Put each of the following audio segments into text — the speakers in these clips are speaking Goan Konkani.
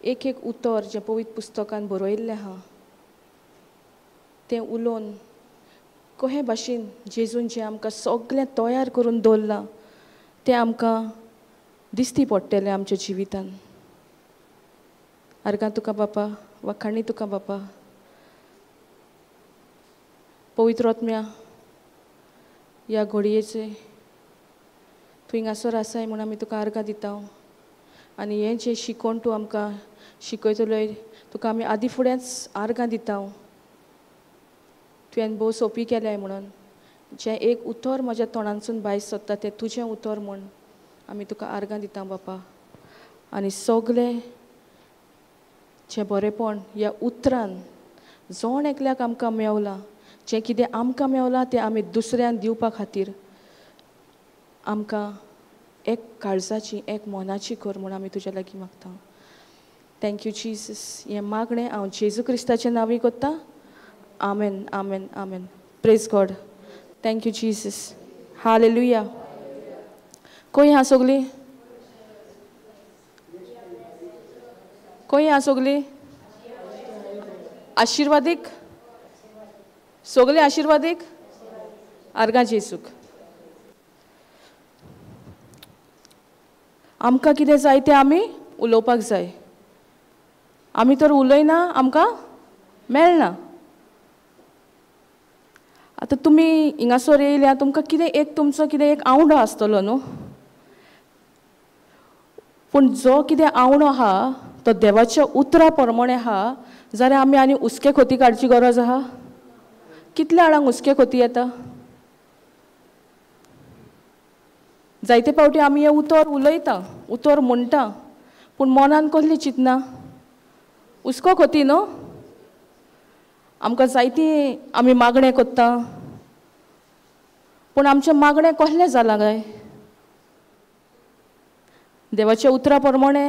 एक एक उतर जें पवित्र पुस्तकान बरयल्लें आहा तें उलोवन कशें भाशेन जेजून जें आमकां सगळें तयार करून दवरलां तें आमकां दिसती पडटलें आमच्या जिवितान. आर्गां तुका बापा, वाखाणी तुका बापा. पवित्र आत्म्या ह्या घडयेचे तूं हिंगासर आसाय म्हूण आमी तुका आर्गां दिता आनी हें जें शिकोवन तूं आमकां शिकयतलोय तुका आमी आदी फुडेंच आर्गां दिता. तुवें भोव सोंपी केल्याय म्हणून जें एक उतर म्हज्या तोंडांतसून भायर सोदता तें तुजें उतर म्हूण आमी तुका आर्गां दिता बापा. आनी सगलें जें बरेंपण ह्या उतरान जण एकल्याक आमकां मेवलां, जें कितें आमकां मेवलां तें आमी दुसऱ्यांक दिवपा खातीर आमकां एक काळजाची एक मनाची कर म्हूण आमी तुज्या लागीं मागता. Thank you Jesus. हें मागणें हांव जेजू क्रिस्ताचें नांवी करतां. आमेन, आमेन, आमेन. Praise God. Thank you Jesus. Hallelujah. खंय आहा सगळीं? खंय आहा सगळीं? आशिर्वादीक सगळीं आशिर्वादीक. आर्गां जेजूक. आमकां कितें जाय तें आमी उलोवपाक जाय. आमी तर उलयना आमकां मेळना. आतां तुमी हिंगासर येयल्या तुमकां कितें एक तुमचो कितें एक आवंडो आसतलो न्हू, पूण जो कितें आवंडो आहा तो देवाच्या उतरा प्रमाणे आहा जाल्यार आमी आनी हुस्के खोती काडची गरज आहा? कितल्या जाणांक हुस्के खोती येता? जायते फावटी आमी हें उतर उलयता, उतर म्हणटा, पूण मनान कसली चिंतना हुस्को खोती न्हू. आमकां जायती आमी मागणें करता पूण आमचें मागणें कसलें जालां काय? देवाच्या उतरा प्रमाणे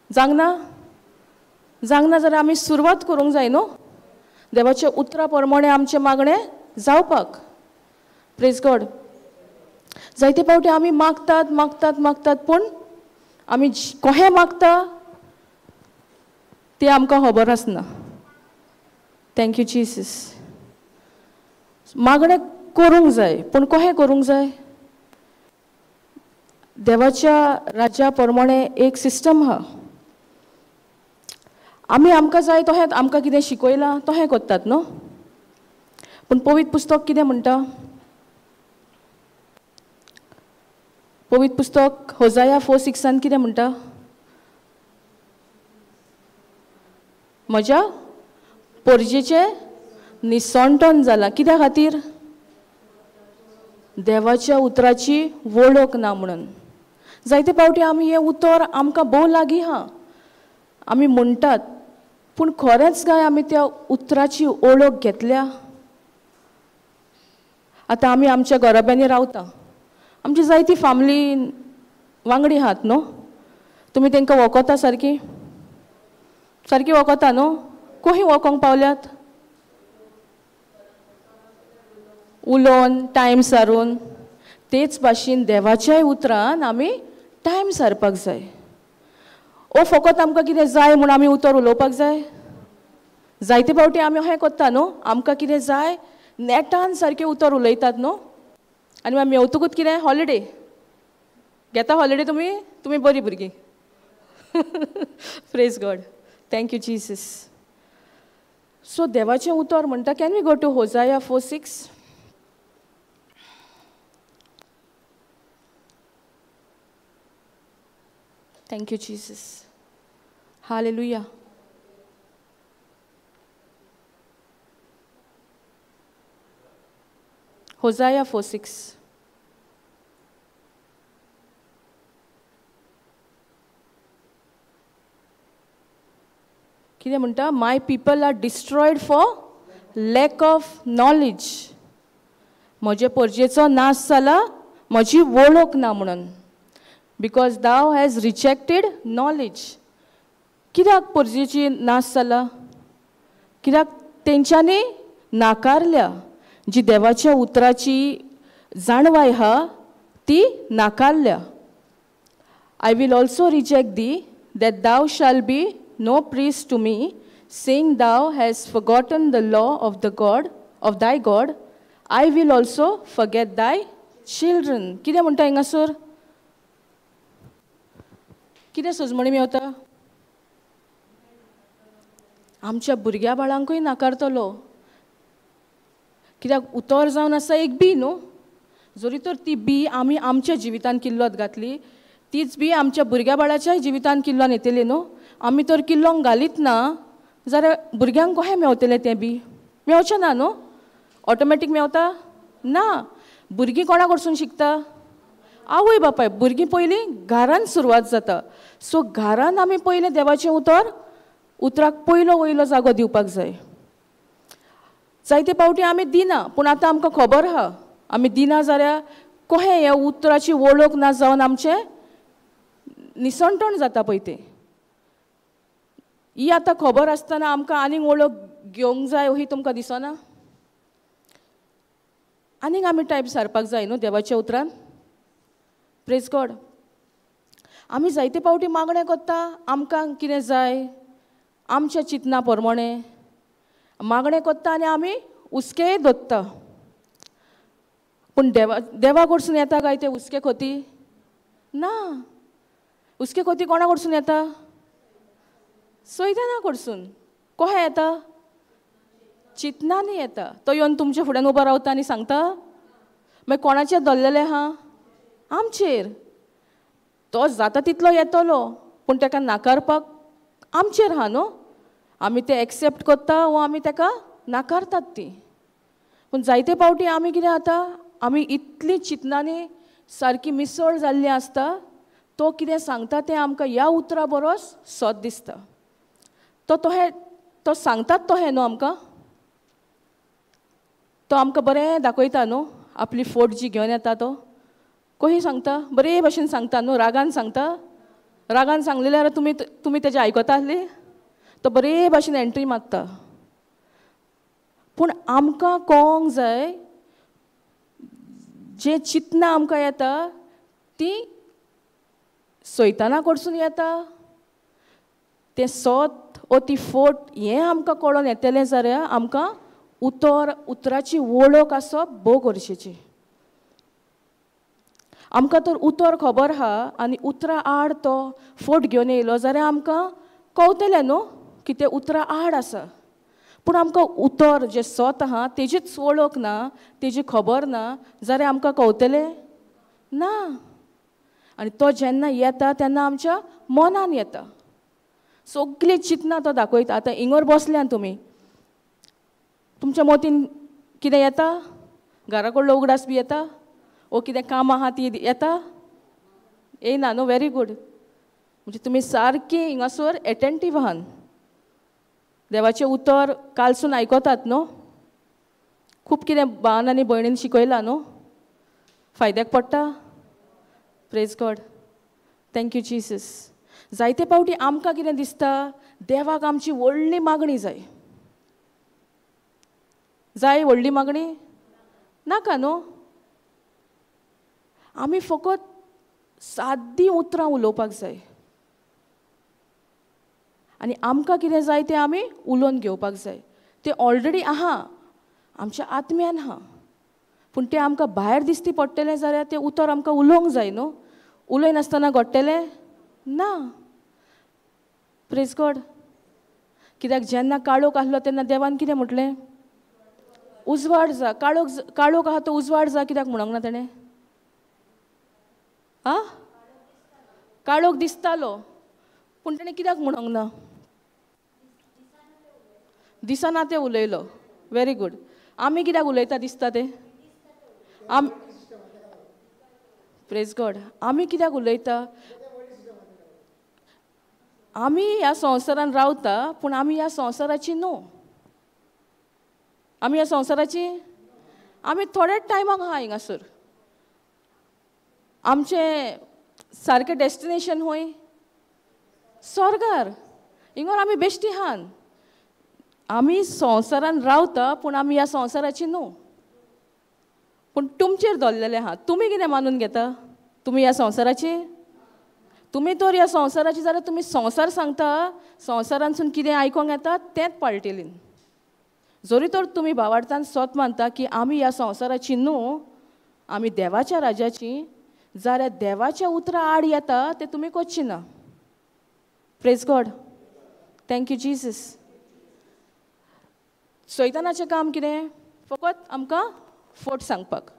जागना? जागना जाल्यार आमी सुरवात करूंक जाय न्हू देवाच्या उतरा प्रमाणे आमचें मागणें जावपाक. Praise God. जायते फावटी आमी मागतात मागतात मागतात पूण आमी कशें मागता तें आमकां खबर आसना. Thank you Jesus. मागणें करूंक जाय पूण कशें करूंक जाय? देवाच्या राज्या प्रमाणे एक सिस्टम आहा. आमी आमकां जाय तशें आमकां कितें शिकयलां तशें करतात न्हू, पूण पवित्र पुस्तक कितें म्हणटा? पवित्र पुस्तक होजाया 4:6 कितें म्हणटा? म्हज्या पोरजेचें निसणटण जालां. कित्या खातीर? देवाच्या उतराची वळख ना म्हणून. जायते फावटी आमी हें उतर आमकां भोव लागीं आहा आमी म्हणटात, पूण खरेंच काय आमी त्या उतराची वळख घेतल्या? आतां आमी आमच्या घराब्यांनी रावता, आमची जायती फामिली वांगडी आहात न्हू, तुमी तांकां वळखता सारकी? सारकी वळखता न्हू? खंय वळखोंक पावल्यात? उलोवन टायम सारून. तेच भाशेन देवाच्याय उतरान आमी टायम सारपाक जाय. ओ फकत आमकां कितें जाय म्हूण आमी उतर उलोवपाक जाय? जायते फावटी आमी अशें करता न्हू, आमकां कितें जाय नेटान सारकें उतर उलयतात न्हू, आनी मागीर मेवतकूच कितें हॉलिडे घेता. हॉलिडे तुमी? तुमी बरीं भुरगीं. Praise God. Thank you Jesus. So देवाचें उतर म्हणटा, can we go to Hosea 4:6? Thank you Jesus. Hallelujah. Hosea 4:6. कितें म्हणटा? My people are destroyed for lack of knowledge. म्हजे परजेचो नाश जाला म्हजी वळख ना म्हणून. Because thou has rejected knowledge. कित्याक परजेची नाश जाला? कित्याक तेंच्यांनी नाकारल्या जी देवाच्या उतराची जाणवाय आहा ती नाकारल्या. I will also reject thee, that thou shalt be no priest to me, saying thou hast forgotten the law of the God, of thy God, I will also forget thy children. कितें म्हणटा हिंगासर? कितें सजमणी मेवता? आमच्या भुरग्या बाळांकूय नाकारतलो. कित्याक उतर जावन आसा एक बी न्हू, जरी तर ती बी आमी आमच्या जिवितान किल्लोत घातली, तीच बी आमच्या भुरग्या बाळाच्याय जिवितान किल्लोन येतली न्हू. आमी तर किल्लोंक घालीत ना जाल्यार भुरग्यांक कशें मेवतलें तें बी? मेवचें ना न्हू, ऑटोमॅटीक मेवता ना. भुरगीं कोणा कडसून शिकता? आवय बापाय. भुरगीं पयलीं घरान सुरवात जाता. सो घरान आमी पयलें देवाचें उतर, उतराक पयलो वयलो जागो दिवपाक जाय. जायते पावटी आमी दिना, पूण आतां आमकां खबर आहा आमी दिना जाल्यार कशें ह्या उतराची वळख ना जावन आमचें निसणटण जाता पळय तें. ही आतां खबर आसतना आमकां आनीक वळख घेवंक जाय ही तुमकां दिसना? आनीक आमी टायम सारपाक जाय न्हू देवाच्या उतरान. Praise God. आमी जायते पावटी मागणें करता, आमकां कितें जाय आमच्या चिंतना प्रमाणें मागणें करता आनी आमी हुस्केय दवरता. पूण देवा देवा कडसून येता काय ते हुस्के खोती? ना. हुस्के खोती कोणा कडसून येता? सैताना कडसून. कशें येता? चिंतनांनी येता. तो येवन तुमच्या फुड्यान उबो रावता आनी सांगता, मागीर कोणाचेर दवरलेलें आहा? आमचेर. तो जाता तितलो येतलो, पूण ताका नाकारपाक आमचेर आहा न्हू. आमी ते एक्सेप्ट करता वो आमी ताका नाकारतात ती. पूण जायते पावटी आमी कितें जाता, आमी इतली चिंतनांनी सारकी मिसळ जाल्ली आसता, तो कितें सांगता तें आमकां ह्या उतरा बरोच सत दिसता. तो तोहें तो सांगतात तोहें न्हू आमकां, तो आमकां बरें दाखयता न्हू. आपली फोट जी घेवन येता तो कशी सांगता, बरे भाशेन सांगता न्हू. रागान सांगता, रागान सांगलें जाल्यार तुमी तुमी तेजें आयकता आसली? तो बरे भाशेन एंट्री मारता. पूण आमकां कळोंक जाय जें चिंतनां आमकां येता ती सैताना कडसून येता, तें सत ओ ती फोट हें आमकां कळोन येतलें जाल्यार आमकां उतर उतराची वळख आसप भोव गरजेची. आमकां तर उतर खबर आहा आनी उतरा आड तो फोट घेवन येयलो जाल्यार आमकां कळटलें न्हू की तें उतरा आड आसा. पूण आमकां उतर जें सत आहा तेजीच वळख ना, तेजी खबर ना जाल्यार आमकां कळटलें ना. आनी तो जेन्ना येता तेन्ना आमच्या मनान येता, सगळीं चिंतनां तो दाखयता. आतां इंगर बसल्यान तुमी, तुमच्या मतीन कितें येता? घरा कडलो उगडास बी येता वो कितें काम आहा ती येता? येयना न्हू? Very good. म्हणजे तुमी सारकी हिंगासर एटेंटीव आहान, देवाचें उतर कालसून आयकतात न्हू. खूब कितें भावान आनी भयणीन शिकयलां न्हू, फायद्याक पडटा. Praise God. Thank you Jesus. जायते पावटी आमकां कितें दिसता, देवाक आमची व्हडली मागणी जाय. जाय व्हडली मागणी? नाका न्हू. आमी फकत सादी उतरां उलोवपाक जाय आनी आमकां कितें जाय तें आमी उलोवन घेवपाक जाय. तें ऑलरेडी आहा आमच्या आत्म्यान आहा, पूण तें आमकां भायर दिसती पडटलें जाल्यार तें उतर आमकां उलोवंक जाय न्हू. उलयनासतना घडटलें ना. Praise God. कित्याक जेन्ना काळोख आसलो तेन्ना देवान कितें म्हटलें? उजवाड जा. काळोख काळोख आहा तो उजवाड जा कित्याक म्हणूंक ना तेणें? आं, काळोख दिसतालो पूण तेणें कित्याक म्हणूंक ना? दिसना तें उलयलो. Very good. आमी कित्याक उलयता दिसता तें? आम प्रेज गॉड. आमी कित्याक उलयता? आमी ह्या संवसारान रावता पूण आमी ह्या संवसाराची न्हू. आमी ह्या संवसाराची, आमी थोड्याच टायमाक आहा हिंगासर. आमचें सारकें डेस्टिनेशन हूंय स्वर्गार. हिंगर आमी बेश्टी आहान. आमी संवसारान रावता पूण आमी ह्या संवसाराची न्हू. पूण तुमचेर दवरलेलें आहा. तुमी कितें मानून घेता? तुमी ह्या संवसाराची? तुमी तर ह्या संवसाराची जाल्यार तुमी संवसार सांगता, संवसारांतसून कितें आयकोंक येता तेंच पाळटेलीं. जरी तर तुमी भावार्थान सत मानता की आमी ह्या संवसाराची न्हू, आमी देवाच्या राज्याची, जाल्यार देवाच्या उतरां आड येता तें तुमी करची ना. Praise God, thank you Jesus. सैतानाचें काम कितें? फकत आमकां फट सांगपाक.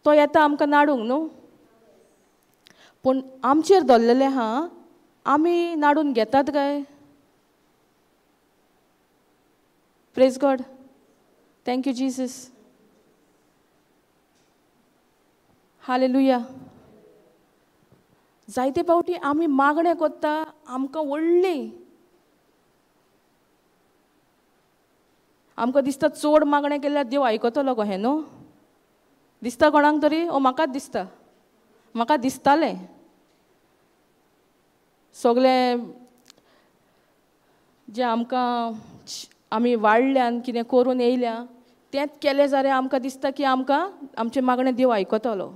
तो येता आमकां नाडूंक न्हू, पूण आमचेर धरलेलें आहा आमी नाडून घेतात काय? Praise God, thank you Jesus, hallelujah. जायते फावटी आमी मागणें करता, आमकां व्हडली, आमकां दिसता चड मागणें केल्यार देव आयकतलो कहें न्हू? दिसता कोणाक तरी? ओ म्हाकाच दिसता, म्हाका दिसतालें सगळें जें आमकां आमी वाडल्यान कितें करून येयल्या तेंच केलें जाल्यार आमकां दिसता की आमकां आमचें मागणें देव आयकतलो.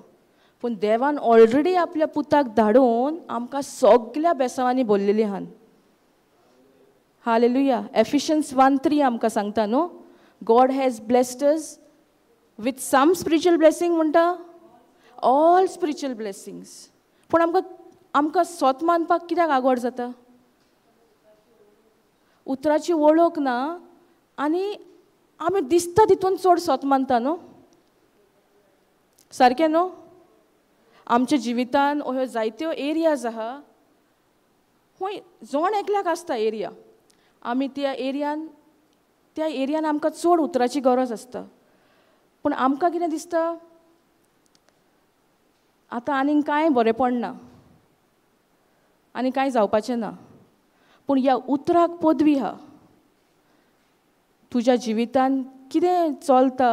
पूण देवान ऑलरेडी आपल्या पुताक धाडून आमकां सगल्या बेसांवांनी बोल्लेली आहान. हालेलुया. एफिशियन्स 1:3 आमकां सांगता न्हू, God has blessed us with some spiritual blessing म्हणटा, ऑल स्पिरिच्युअल ब्लेसिंग्स. पूण आमकां आमकां सोत मानपाक कित्याक आगोड जाता? उतराची वळख ना आनी आमी दिसता तितून चड सोत मानता न्हू, सारकें न्हू? आमच्या जिवितान ह्यो जायत्यो एरियाज आहा, खंय जण एकल्याक आसता एरिया, आमी त्या एरियान आमकां चड उतराची गरज आसता. पूण आमकां कितें दिसता, आतां आनीक कांय बरेंपण ना, आनी कांय जावपाचें ना. पूण ह्या उतराक पदवी आहा. तुज्या जिवितान कितें चलता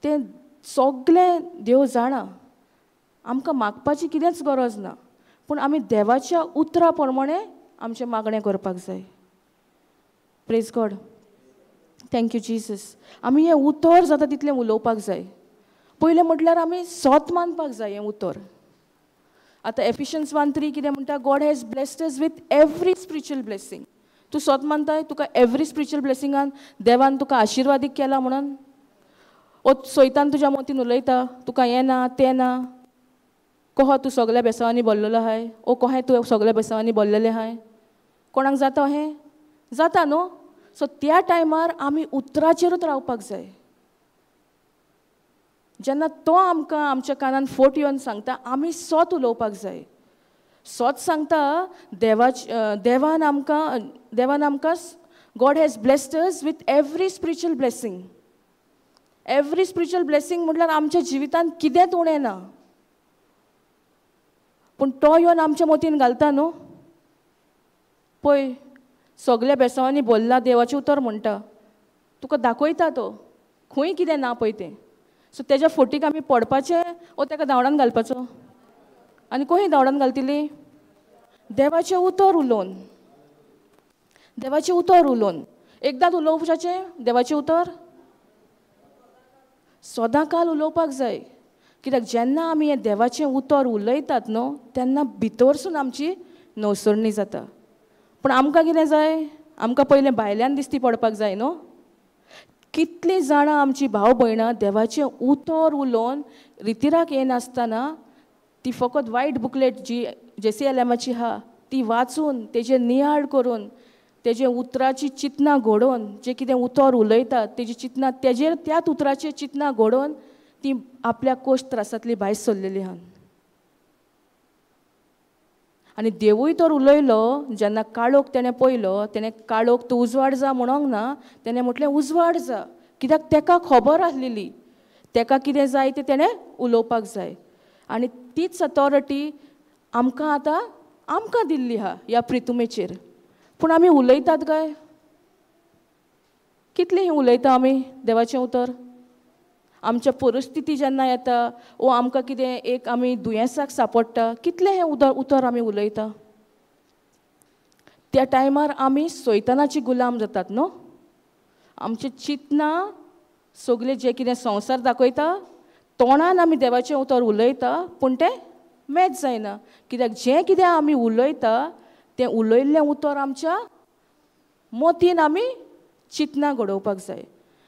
तें सगळें देव जाणा, आमकां मागपाची कितेंच गरज ना. पूण आमी देवाच्या उतरा प्रमाणे आमचें मागणें करपाक जाय. Praise God, thank you Jesus. आमी हें उतर जाता तितलें उलोवपाक जाय. पयलें म्हटल्यार आमी सोत मानपाक जाय हें उतर. आतां एफिशियन्स 1:3 कितें म्हणटा, God has blessed us with every spiritual blessing. तूं सोत मानताय तुका एवरी स्पिरिच्युअल ब्लेसिंगान देवान तुका आशिर्वादीक केला म्हणून? ओ सैतान तुज्या मतीन उलयता, तुका हें ना तें ना, कहो तूं सगल्या बेसांवांनी बोल्लेलो आहाय, ओ कहें तूं सगल्या बेसांवांनी बोल्लेलें आहाय. कोणाक जाता हें? जाता न्हू? सो त्या टायमार आमी उतराचेरूच रावपाक जाय. जेन्ना तो आमकां आमच्या कानान फोट येवन सांगता, आमी सोत उलोवपाक जाय. सोत सांगता देवान आमकां God has blessed us with every spiritual blessing. Every spiritual blessing म्हटल्यार आमच्या जिवितांत कितेंच उणें ना. पूण तो येवन आमच्या मतीन घालता न्हू, पळय सगल्या बेसांवांनी बोल्ला देवाचें उतर म्हणटा, तुका दाखयता तो खंय कितें ना पळय तें. सो तेज्या फोटीक आमी पडपाचें ओ तेका धांवडान घालपाचो? आनी खंय धांवडान घालतली? देवाचें उतर उलोवन. देवाचें उतर उलोवन एकदांच उलोवपाचें देवाचें उतर सदां काल उलोवपाक जाय. कित्याक जेन्ना आमी हें देवाचें उतर उलयतात न्हू तेन्ना भितरसून आमची नवसरणी जाता. पूण आमकां कितें जाय? आमकां पयलें भायल्यान दिसती पडपाक जाय न्हू. कितलीं जाणां आमची भाव भयणां देवाचें उतर उलोवन रितिराक येनासतना ती फकत वायट बुकलेट जी JCLMची आहा ती वाचून तेजेर नियाळ करून तेजे उतराची चिंतना घडोवन जें कितें उतर उलयतात तेजी चिंतना तेजेर त्याच उतराचेर चिंतना घडोवन ती आपल्या कोश त्रासांतली भायर सरलेली आहा. आनी देवूय तर उलयलो, जेन्ना काळोख तेणें पळयलो, तेणें काळोख तूं उजवाड जा म्हणोंक ना, तेणें म्हटलें उजवाड जा. कित्याक तेका खबर आसलेली तेका कितें जाय तें तेणें उलोवपाक जाय. आनी तीच अथॉरिटी आमकां आतां आमकां दिल्ली आहा ह्या प्रितुमेचेर. पूण आमी उलयतात काय? कितलीं उलयता आमी देवाचें उतर? आमच्या परिस्थिती जेन्ना येता वो आमकां कितें एक आमी दुयेंसाक सांपडटा, कितलें हें उतर आमी उलयता? त्या टायमार आमी सैतानाची गुलाम जातात न्हू. आमचें चिंतना सगळें जें कितें संवसार दाखयता, तोंडान आमी देवाचें उतर उलयता पूण तें मॅच जायना. कित्याक जें कितें आमी उलयता तें उलयल्लें उतर आमच्या मतीन आमी चिंतना घडोवपाक जाय.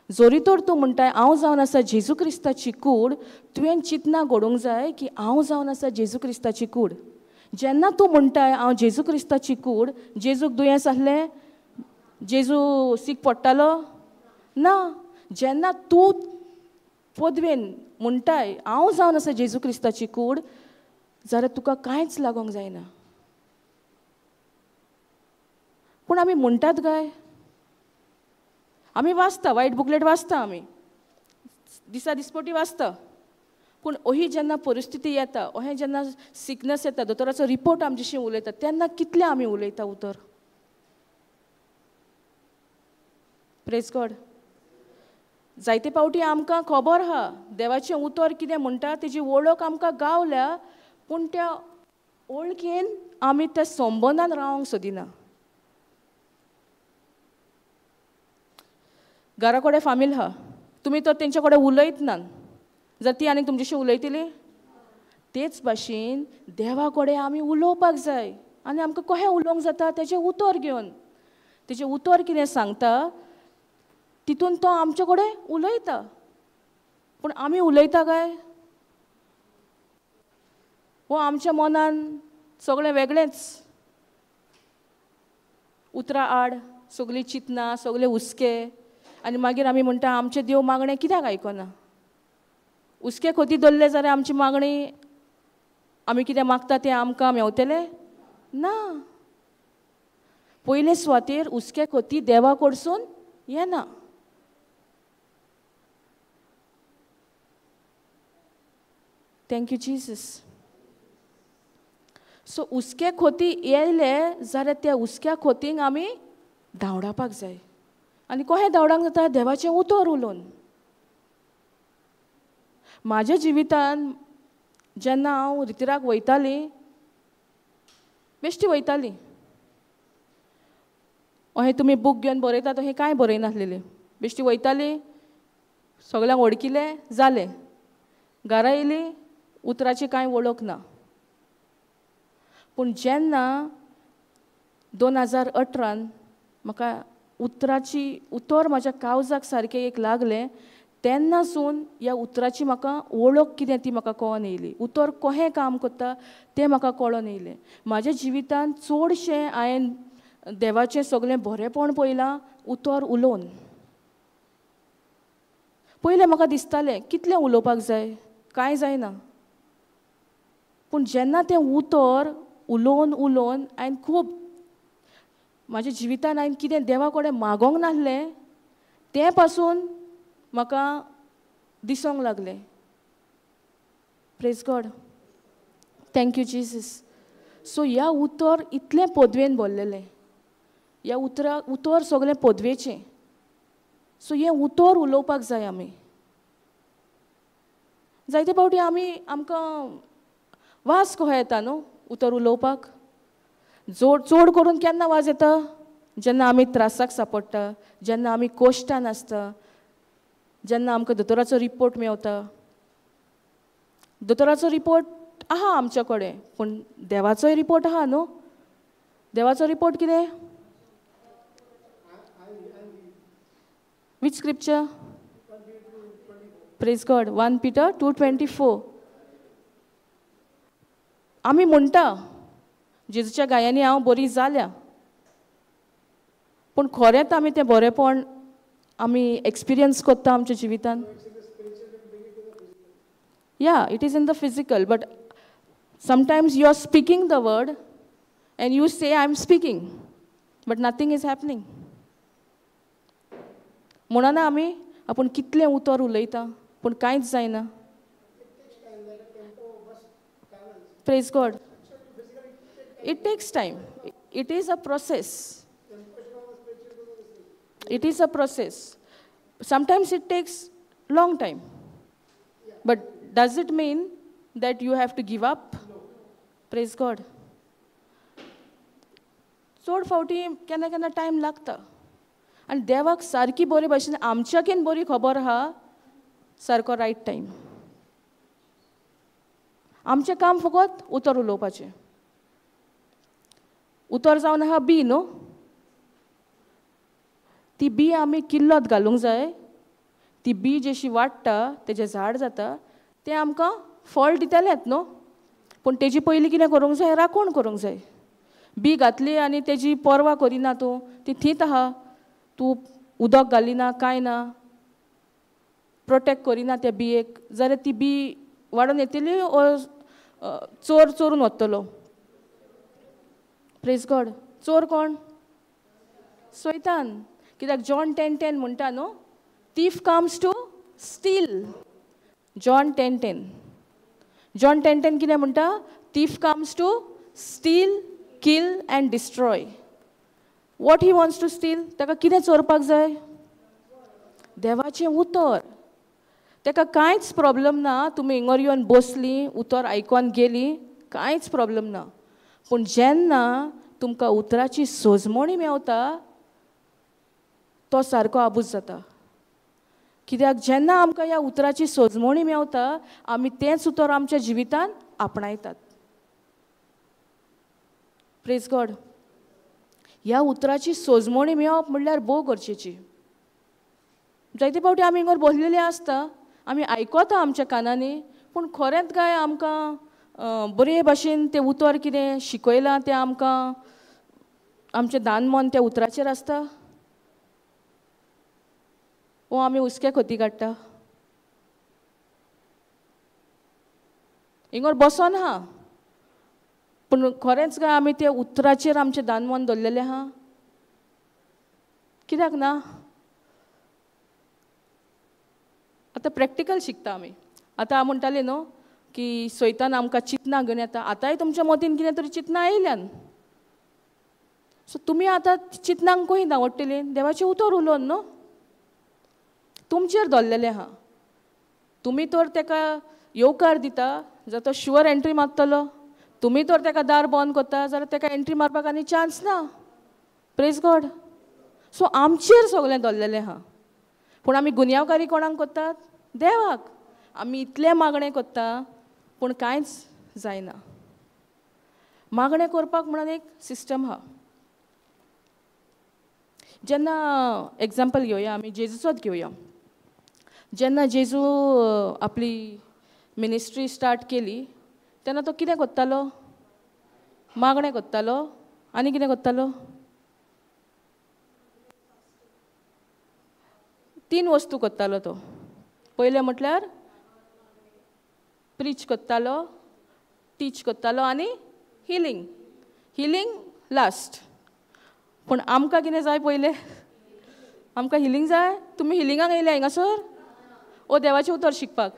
जरी तर तूं म्हणटाय हांव जावन आसा जेजू क्रिस्ताची कूड, तुवें चिंतना घडोवंक जाय की हांव जावन आसा जेजू क्रिस्ताची कूड. जेन्ना तूं म्हणटाय हांव जेजू क्रिस्ताची कूड, जेजूक दुयेंस आसलें? जेजू सीक पडटालो? ना. जेन्ना तूं पदवेन म्हणटाय हांव जावन आसा जेजू क्रिस्ताची कूड, जाल्यार तुका कांयच लागोंक जायना. पूण आमी म्हणटात काय? आमी वाचता, वायट बुकलेट वाचता, आमी दिसा दिसपटी वाचता. पूण ओही जेन्ना परिस्थिती येता, ओहें जेन्ना सिकनस येता, दोतोराचो रिपोर्ट आमच्याशी उलयता, तेन्ना कितलें आमी उलयता उतर? Praise God. जायते फावटी आमकां खबर आहा देवाचें उतर कितें म्हणटा, तेजी वळख आमकां गावल्या, पूण त्या वळखीन आमी त्या संबंदान रावंक सोदिना. घरा कडेन फामील आहा, तुमी तर तेंच्या कडेन उलयत ना, जर ती आनी तुमच्याशी उलयतली? तेच भाशेन देवा कडेन आमी उलोवपाक जाय. आनी आमकां कशें उलोवंक जाता? तेजें उतर घेवन. तेजें उतर कितें सांगता तितून तो आमचे कडेन उलयता. पूण आमी उलयता काय? वो आमच्या मनान सगळें वेगळेंच, उतरां आड सगळीं चिंतना, सगळे हुस्के. आनी मागीर आमी म्हणटा आमचें देव मागणें कित्याक आयकना? हुस्के खोती दवरले जाल्यार आमची मागणी, आमी कितें मागता तें आमकां मेवतलें ना. पयले सुवातेर हुस्के खोती देवा कडसून येना. Thank you Jesus. सो हुस्के खोती येयले जाल्यार त्या हुस्क्या खोतींक आमी धांवडावपाक जाय. आनी कशें धांवडावंक जाता? देवाचें उतर उलोवन. म्हाज्या जिवितान जेन्ना हांव रितिराक वयतालीं, बेश्टी वयतालीं, अहें तुमी बूक घेवन बरयतात अहें कांय बरयनासलेलें, बेश्टी वयतालीं, सगळ्यांक वळखिलें, जालें. घरा येयली, उतराची कांय वळख ना. पूण जेन्ना 2018 म्हाका उतराची उतर म्हाज्या कावजाक सारकें एक लागलें, तेन्नासून ह्या उतराची म्हाका वळख कितें ती म्हाका कळोन येयली. उतर कशें काम करता तें म्हाका कळोन येयलें. म्हाज्या जिवितांत चडशें हांवें देवाचें सगळें बरेंपण पळयलां उतर उलोवन. पयलें म्हाका दिसतालें कितलें उलोवपाक जाय, कांय जायना. पूण जेन्ना तें उतर उलोवन उलोवन हांवें खूब म्हाज्या जिवितान हांवें कितें देवा कडेन मागोंक नासलें तें पासून म्हाका दिसोंक लागलें. Praise God. Thank you Jesus. So ह्या उतर इतलें पदवेन भरलेलें, ह्या उतरा उतर सगळें पदवेचें. सो हें उतर उलोवपाक जाय आमी. जायते फावटी आमी आमकां वास कसो येता न्हू उतर उलोवपाक? चड करून केन्ना वाज येता? जेन्ना आमी त्रासाक सापडटा, जेन्ना आमी कोश्टान आसता, जेन्ना आमकां दोतोराचो रिपोर्ट मेवता. दोतोराचो रिपोर्ट आहा आमच्या कडेन, पूण देवाचोय रिपोर्ट आहा न्हू. देवाचो रिपोर्ट कितें? Which scripture? Praise God. 1 Peter 2:24. आमी म्हणटा जेजूच्या गायांनी हांव बरी जाल्या, पूण खरेंच आमी तें बरेंपण आमी एक्सपिरियन्स करता आमच्या जिवितान? Yeah, it is in the physical, but sometimes you are speaking the word and you say I am speaking, but nothing is happening. म्हणना आमी आपूण कितलें उतर उलयता पूण कांयच जायना. Praise God. It takes time. It is a process. It is a process. Sometimes it takes long time. But does it mean that you have to give up? Praise God. चड फावटी केन्ना केन्ना टायम लागता. आनी देवाक सारकी बरी भाशेन आमच्याकीन बरी खबर आहा सारको रायट टायम. आमचें काम फकत उतर उलोवपाचें. उतर जावन आहा बी न्हू, ती बी आमी किल्लत घालूंक जाय. ती बी जशी वाडटा तेजें झाड जाता तें आमकां फळ दितलेंच न्हू. पूण तेजी पयलीं कितें करूंक जाय? राखण करूंक जाय. बी घातली आनी तेजी पर्वा करिना तूं, ती थींत आहा, तूं उदक घालिना कांय ना, प्रोटेक्ट करिना त्या बियेक, जाल्यार ती बी वाडोवन येतली ओ चोर चोरून वतलो. Praise God. चोर कोण? सैतान. कित्याक जॉन 10:10 म्हणटा न्हू, thief comes to steal. John 10:10. John 10:10 कितें म्हणटा? Thief comes to steal, kill and destroy. What he wants to steal? ताका कितें चोरपाक जाय? देवाचें उतर. ताका कांयच प्रॉब्लम ना, तुमी हिंगर येवन बसलीं, उतर आयकोन गेलीं, कांयच प्रॉब्लम ना. पूण जेन्ना तुमकां उतराची सोजमणी मेवता तो सारको आबूज जाता. कित्याक जेन्ना आमकां ह्या उतराची सोजमणी मेवता आमी तेंच उतर आमच्या जिवितांत आपणायतात. Praise God. ह्या उतराची सोजमणी मेळप म्हणल्यार भोव गरजेची. जायते फावटी आमी हिंगर बसलेले आसता, आमी आयकता आमच्या कानांनी, पूण खरेंच काय आमकां बरे भाशेन तें उतर कितें शिकयलां तें आमकां आमचें दान मन त्या उतराचेर आसता, वो आमी हुस्क्या खती काडटा. हिंगर बसोन आहा पूण खरेंच काय आमी त्या उतराचेर आमचें दानमन दवरलेलें आहा? कित्याक ना? आतां प्रॅक्टिकल शिकता आमी. आतां हांव म्हणटालें न्हू की सैतान आमकां चिंतनां घेवन येता. आतांय तुमच्या मतीन कितें तरी चिंतनां आयल्यान, सो तुमी आतां चिंतनांक खंय धांवडटलीं? देवाचें उतर उलोवन न्हू, तुमचेर दवरलेलें आहा. तुमी तर ताका येवकार दिता जाल्यार तो शुअर एंट्री मारतलो. तुमी तर ताका दार बंद करता जाल्यार ताका एंट्री मारपाक आनी चान्स ना. Praise God. सो आमचेर सगळें दवरलेलें आहा. पूण आमी गुन्यांवकारी कोणाक करतात? देवाक. आमी इतलें मागणें करता पूण कांयच जायना. मागणें करपाक म्हणून एक सिस्टम आहा. जेन्ना एग्जाम्पल घेवया आमी, जेजूचोच घेवया. जेन्ना जेजू आपली मिनिस्ट्री स्टार्ट केली तेन्ना तो कितें करतालो? मागणें करतालो. आनी कितें करतालो? तीन वस्तू करतालो तो. पयलें म्हटल्यार प्रीच करतालो, टीच करतालो आनी हिलींग. Healing last. पूण आमकां कितें जाय पयलें? आमकां हिलींग जाय. तुमी हिलिंगाक येयल्या हिंगासर ओ देवाचें उतर शिकपाक?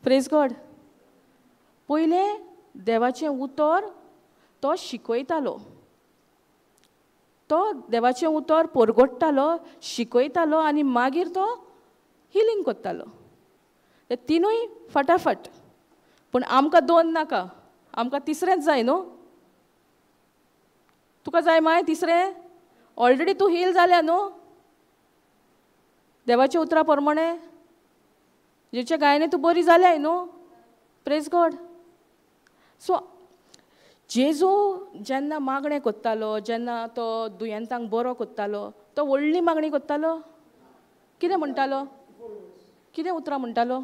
Praise God. पयलें देवाचें उतर तो शिकयतालो, तो देवाचें उतर परगट्टालो, शिकयतालो आनी मागीर तो हिलींग करतालो. ते तिनूय फटाफट. पूण आमकां दोन नाका, आमकां तिसरेंच जाय न्हू. तुका जाय माय तिसरें? ऑलरेडी तूं हील जाल्या न्हू देवाच्या उतरा प्रमाणे, जेच्या गायने तूं बरी जाल्याय न्हू. Praise God. सो जेजू जेन्ना मागणें करतालो, जेन्ना तो दुयेंतांक बरो करतालो, तो व्हडली मागणी करतालो. कितें म्हणटालो? कितें उतरां म्हणटालो?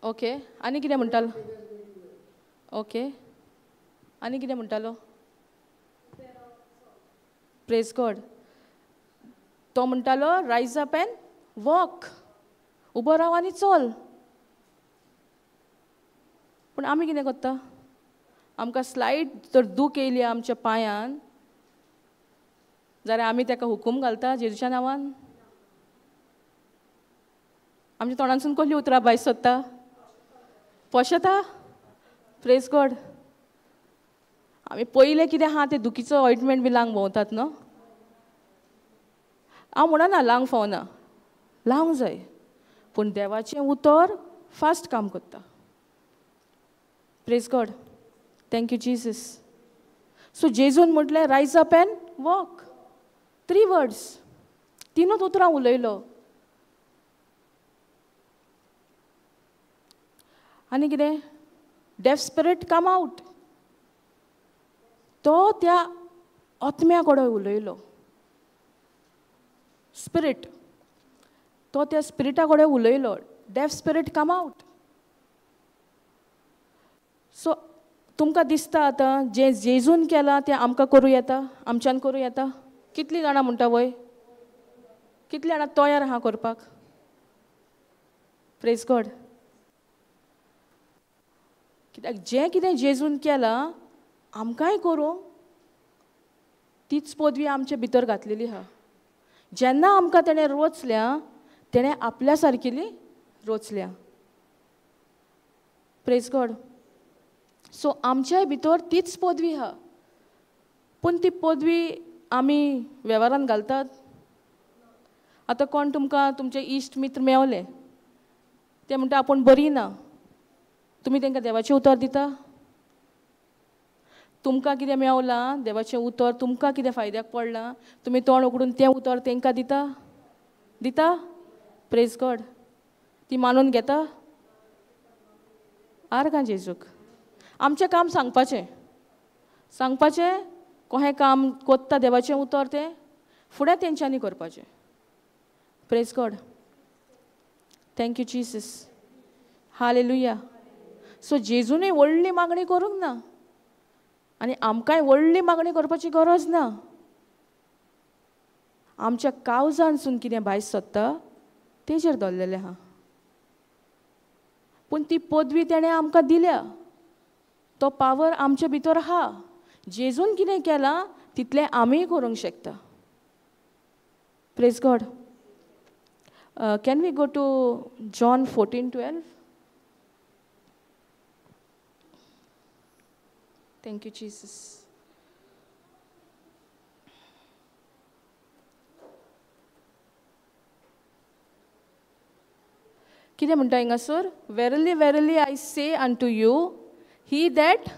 ओके, आनी कितें म्हणटालो? ओके, आनी कितें म्हणटालो? Praise God. तो म्हणटालो रायज अप एंड वॉक, उबो राव आनी चल. पूण आमी कितें करता? आमकां स्लायड जर दूख येयली आमच्या पांयान जाल्यार आमी ताका हुकूम घालता जेजूच्या नांवान. आमच्या तोंडांतसून कसलीं उतरां भायर सोदता? पोशेता. Praise God. आमी पयलें कितें आहा तें दुखीचो ऑयटमेंट बी लावंक भोंवतात न्हू. हांव म्हणना लावंक फावना, लावंक जाय, पूण देवाचें उतर फास्ट काम करता. Praise God. Thank you Jesus. So जेजून म्हटलें रायज अप एंड वॉक. 3 words, तिनूच उतरां उलयलो. आनी कितें, डेफ स्पिरीट कम आवट. तो त्या आत्म्या कडेन उलयलो, स्पिरीट, तो त्या स्पिरिटा कडेन उलयलो, deaf spirit come out. So तुमकां दिसता आतां जें जेजून केलां तें आमकां करूं येता, आमच्यान करूं येता? कितलीं जाणां म्हणटा वय? कितलीं जाणां तयार आहा करपाक? Praise God. कित्याक जें कितें जेजून केलां आमकांय करूंक तीच पदवी आमचे भितर घातलेली आहा. जेन्ना आमकां तेणें रोचल्या तेणें आपल्या सारकेली रोचल्या. Praise God. सो आमच्याय भितर तीच पदवी आहा, पूण ती पदवी आमी वेव्हारान घालतात. आतां कोण तुमकां तुमचे इश्ट मित्र मेवले, ते म्हणटा आपूण बरी ना, तुमी तांकां देवाचें उतर दिता? तुमकां कितें मेवलां देवाचें उतर, तुमकां कितें फायद्याक पडलां, तुमी तोंड उगडून तें उतर तांकां दिता? दिता? Praise God. ती मानून घेता? आर्गां जेजूक. आमचें काम सांगपाचें, सांगपाचें कोहें काम कोत्ता देवाचें उतर तें फुडें तेंच्यांनी करपाचें. Praise God. Thank you Jesus. Hallelujah. So जेजूनय व्हडली मागणी करूंक ना आनी आमकांय व्हडली मागणी करपाची गरज ना. आमच्या कावजानसून कितें भायर सोदता तेजेर दवरलेलें आहा, पूण ती पदवी तेणें आमकां दिल्या, तो पावर आमचे भितर आहा. जेजून कितें केलां तितलें आमीय करूंक शकता. Praise God. Can we go to John 14:12? Thank you Jesus. कितें म्हणटा हिंगासर? Verily verily I say unto you, he that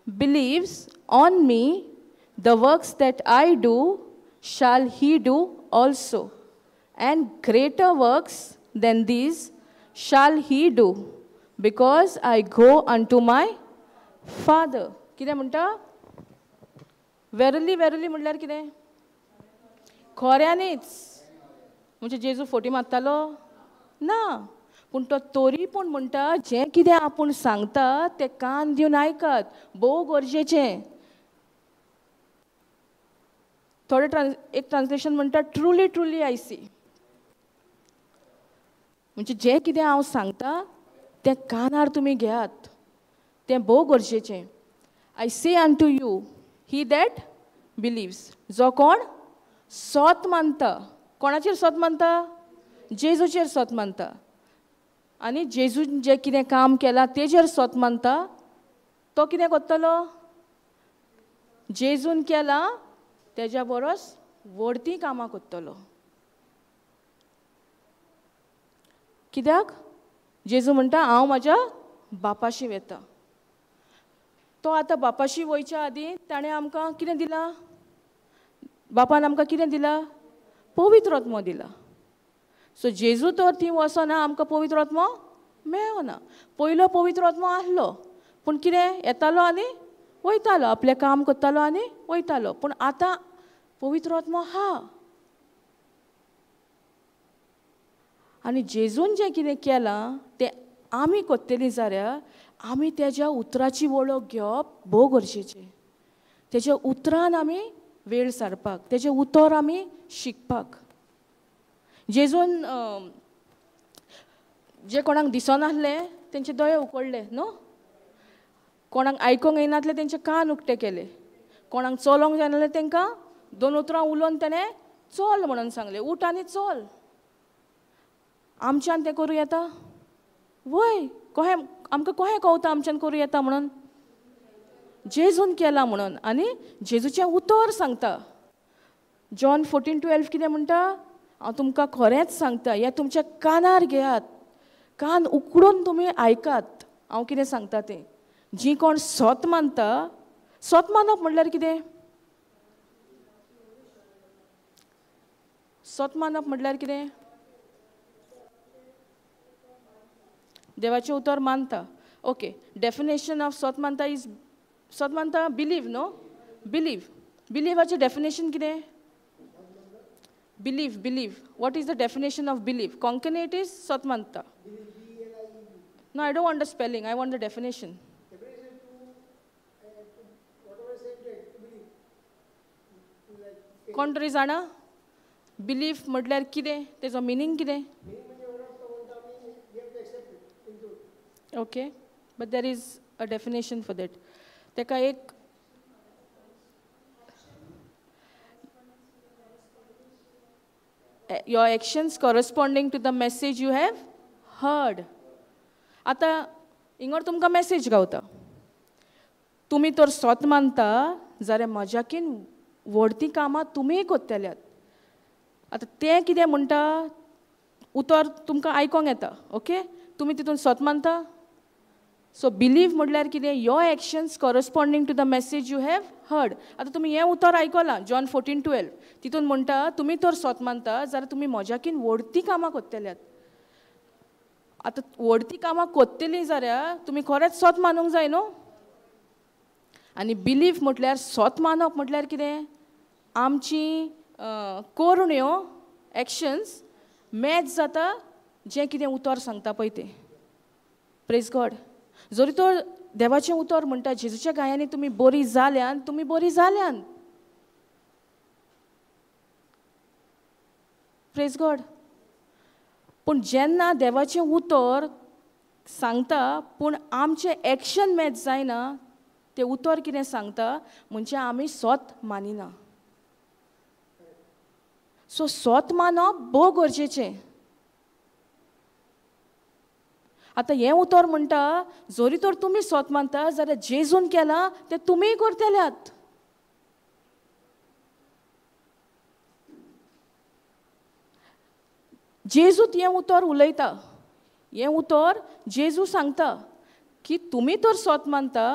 believes on me, the works that I do shall he do also, and greater works than these shall he do, because I go unto my Father. कितें म्हणटा? Verily verily म्हणल्यार कितें? खऱ्यांनीच. म्हणजे जेजू फोटी मारतालो ना, पूण तो तोरी पूण म्हणटा जें कितें आपूण सांगता तें कान दिवन आयकात, भोव गरजेचें. थोडे एक ट्रान्सलेशन म्हणटा ट्रुली ट्रुली I सी, म्हणजे जें कितें हांव सांगता तें कानार तुमी घेयात, तें भोव गरजेचें. I say unto you, he that believes, जो कोण सोत मानता. कोणाचेर सोत मानता? जेजूचेर सोत मानता. आनी जेजून जें कितें काम केलां तेजेर सोत मानता, तो कितें करतलो? जेजून केलां तेज्या बरोस व्हडतीं कामां करतलो. कित्याक? जेजू म्हणटा हांव म्हाज्या बापाशी वता. तो आतां बापाशी वयच्या आदीं ताणें आमकां कितें दिलां? बापान आमकां कितें दिलां? पवित्र आत्मो दिला. सो जेजू तर थंय वचना, आमकां पवित्र आत्मो मेळना. पयलो पवित्र आत्मो आसलो, पूण कितें येतालो आनी वयतालो, आपलें काम करतालो आनी वयतालो. पूण आतां पवित्र आत्मो आहा. आनी जेजून जें कितें केलां तें आमी करतलीं जाल्यार आमी तेज्या उतराची वळख घेवप भोव गरजेचें. तेज्या उतरान आमी वेळ सारपाक, तेजें उतर आमी शिकपाक. जेजून जे कोणाक दिसनासलें तेंचे दोळे उकडले न्हू, कोणाक आयकूंक येनासलें तेंचे कान उक्ते केले, कोणाक चलोंक जायनासलें तेंकां दोन उतरां उलोवन तेणें चल म्हणून सांगलें, उठ आनी चल. आमच्यान तें करूं येता? वय, कोहें आमकां कोहें कवता आमच्यान करूं येता म्हणून? जेजून केलां म्हणून. आनी जेजूचें उतर सांगता. जॉन 14:12 कितें म्हणटा? हांव तुमकां खरेंच सांगता, हें तुमच्या कानार घेयात, कान उकडून तुमी आयकात हांव कितें सांगता तें. जी कोण सोत मानता, सोत मानप म्हणल्यार कितें? सोत मानप म्हणल्यार कितें? देवाचें उतर मानता. ओके, डेफिनेशन ऑफ सोत मानता is, सोत मानता बिलीव न्हू, बिलीव. बिलीवाचें डेफिनेशन कितें? Believe, believe. What is the definition of believe? Konkani it is सोत मानता. No, I don't want the spelling, I want the definition. कोण तरी जाणा बिलीफ म्हटल्यार कितें, तेजो मिनींग कितें? Okay, but there is a definition for that. तेका एक your actions corresponding to the message you have heard. आतां इंगर तुमकां मॅसेज गावता, तुमी तर सोत मानता जाल्यार म्हज्याकीन व्हडतीं कामां तुमीय कोत्तल्यात. आतां तें कितें म्हणटा उतर तुमकां आयकोंक येता. ओके, तुमी तितून सोत मानता. सो बिलीव म्हटल्यार कितें? Your actions corresponding to the message you have heard. आतां तुमी हें उतर आयकलां जॉन 14:12, तितून म्हणटा तुमी तर सोत मानता जाल्यार तुमी म्हज्याकीन व्हडतीं कामां कोत्तल्यात. आतां व्हडतीं कामां कोत्तलीं जाल्यार तुमी खरेंच सोत मानूंक जाय न्हू. आनी बिलीव म्हटल्यार सोत मानप म्हटल्यार कितें? आमची कोरण्यो एक्शन्स मॅच जाता जें कितें उतर सांगता पळय तें. Praise God. जरी तो देवाचें उतर म्हणटा जेजूच्या गायांनी तुमी बरी जाल्यान, तुमी बरी जाल्यान. Praise God. पूण जेन्ना देवाचें उतर सांगता पूण आमचें एक्शन मॅच जायना, तें उतर कितें सांगता म्हणजे आमी सोत मानिना. सो सोत मानप भोव गरजेचें. आतां हें उतर म्हणटा जरी तर तुमी सोत मानता जाल्यार जेजून केलां तें तुमीय करतल्यात. जेजूत हें उतर उलयता, हें उतर जेजू सांगता की तुमी तर सोत मानता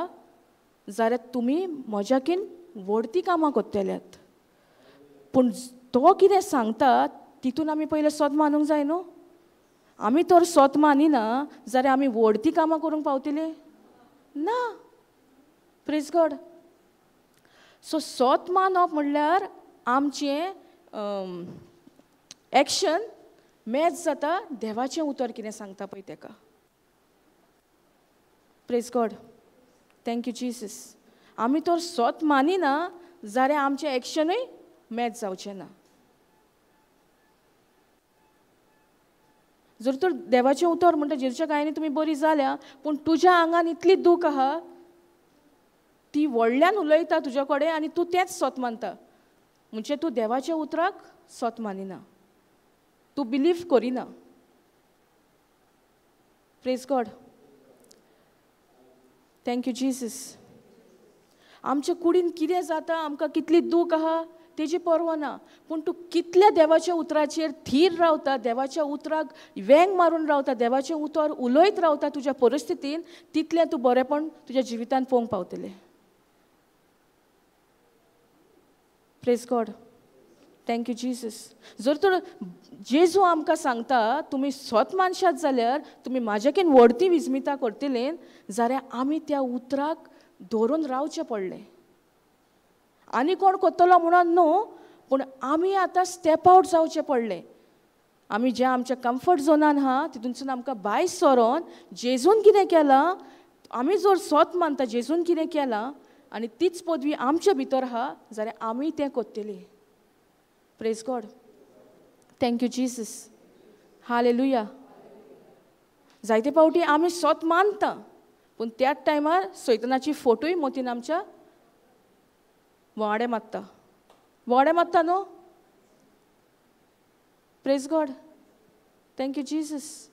जाल्यार तुमी म्हज्याकीन व्हडतीं कामां करतल्यात. पूण तो कितें सांगता तितून आमी पयलें सोत मानूंक जाय न्हू. आमी तर सोत मानिना जाल्यार आमी व्हडतीं कामां करूंक पावतले ना. Praise God. सो सोत मानप म्हणल्यार आमचें एक्शन मॅच जाता देवाचें उतर कितें सांगता पळय तेका. Praise God. Thank you Jesus. आमी तर सोत मानिना जाल्यार आमचें एक्शनूय मॅच जावचें ना. जर तर देवाचें उतर म्हणटा जेजूच्या गायांनी तुमी बरी जाल्या पूण तुज्या आंगान इतली दूख आहा ती व्हडल्यान उलयता तुज्या कडेन आनी तूं तेंच सोत मानता म्हणजे तूं देवाच्या उतराक सोत मानिना, तूं बिलीव करिना. Praise God. Thank you Jesus. आमच्या कुडीन कितें जाता, आमकां कितली दूख आहा तेजी पर्वा ना, पूण तूं कितल्या देवाच्या उतराचेर थीर रावता, देवाच्या उतराक वेंग मारून रावता, देवाचें उतर उलयत रावता तुज्या परिस्थितीन, तितलें तूं बरेंपण तुज्या जिवितान पळोवंक पावतलें. Praise God. Thank you Jesus. जर तर जेजू आमकां सांगता तुमी सोत मानशात जाल्यार तुमी म्हाज्याकीन व्हडती विजमिता करतले जाल्यार आमी त्या उतराक धरून रावचें पडलें. आनी कोण करतलो म्हणून न्हू, पूण आमी आतां स्टेप आवट जावचें पडलें. आमी ज्या आमच्या कम्फर्ट झोनान आहा तितूनसून आमकां भायर सरोन जेजून कितें केलां, आमी जर सोत मानता जेजून कितें केलां आनी तीच पदवी आमच्या भितर आहा जाल्यार आमी तें करतली. Praise God. Thank you Jesus. Hallelujah. जायते फावटी आमी सोत मानता पूण त्याच टायमार सैतानाची फोटोय मोतीन आमच्या वाडे मारता, वाडे मारता न्हू. Praise God. Thank you Jesus.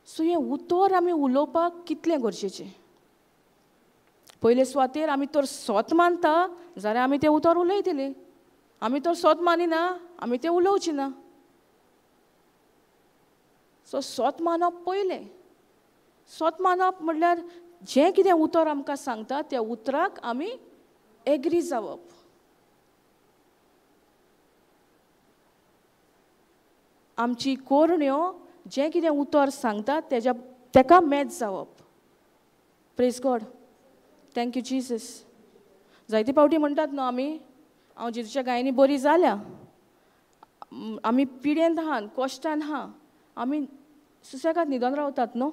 So हें उतर आमी उलोवपाक कितलें गरजेचें. पयले सुवातेर आमी तर सोत मानता जाल्यार आमी तें उतर उलयतले, आमी तर सोत मानिना आमी तें उलोवचें ना. सो सोत मानप पयलें. सोत मानप म्हणल्यार जें कितें उतर आमकां सांगता त्या उतराक आमी एग्री जावप. आमची कोरण्यो जें कितें उतर सांगता तेज्या तेका मॅच जावप. Praise God, thank you Jesus. जायते फावटी म्हणटात न्हू आमी, हांव जेजूच्या गायनी बरी जाल्या, आमी पिडेन आहा, कश्टान आहा, आमी सुसेगाद न्हिदोन रावतात न्हू.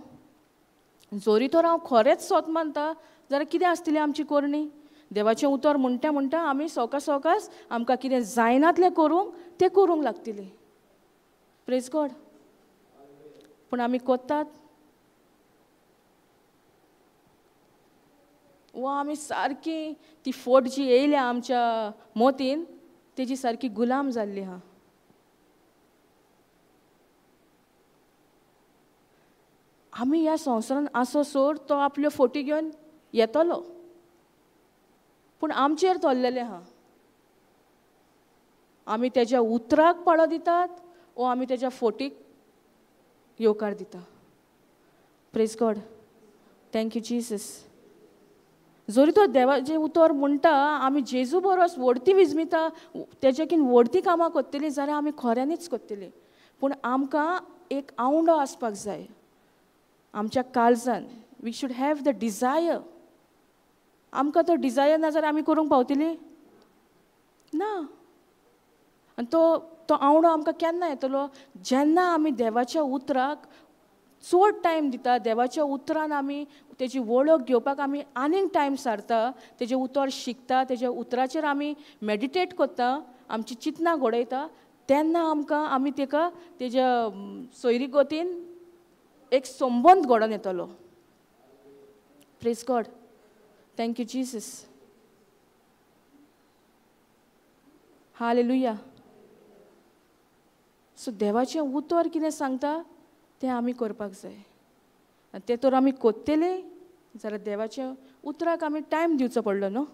जोरी तर हांव खरेंच सोत मानता जाल्यार कितें आसतलें आमची करणी? देवाचें उतर म्हणटा म्हणटा आमी सवकास सवकास आमकां कितें जायनातलें करूंक तें करूंक लागतलीं. Praise God. पूण आमी कोत्तात वा आमी सारकी ती फोट जी येयल्या आमच्या मोतीन तेजी सारकी गुलाम जाल्ली आहा. आमी ह्या संवसारान आसो सोड तो आपल्यो फोटी घेवन येतलो, पूण आमचेर थोरलेलें आहा. आमी तेज्या उतराक पाळो दितात ओ आमी तेज्या फोटीक येवकार दिता. Praise God, thank you Jesus. जरी तो देवाचें उतर म्हणटा आमी जेजू बरोस व्हडती विजमिता, तेज्याकीन व्हडती कामां करतलीं जाल्यार आमी खऱ्यांनीच करतलीं. पूण आमकां एक आवंडो आसपाक जाय आमच्या काळजान. We should have the desire. आमकां तो डिजायर ना जाल्यार आमी करूंक पावतलीं ना. आनी तो तो आवंडो आमकां केन्ना येतलो? जेन्ना आमी देवाच्या उतराक चड टायम दिता, देवाच्या उतरान आमी तेजी वळख घेवपाक आमी आनीक टायम सारता, तेजें उतर शिकता, तेज्या उतराचेर आमी मेडिटेट करता, आमची चिंतनां घडयता, तेन्ना आमकां आमी तेका तेज्या सोयरी गतीन एक संबंद घडोवन येतलो. Praise God, thank you Jesus. Hallelujah. So देवाचें उतर कितें सांगता तें आमी करपाक जाय, आनी तें तर आमी कोत्तले जाल्यार देवाच्या उतराक आमी टायम दिवचो पडलो न्हू.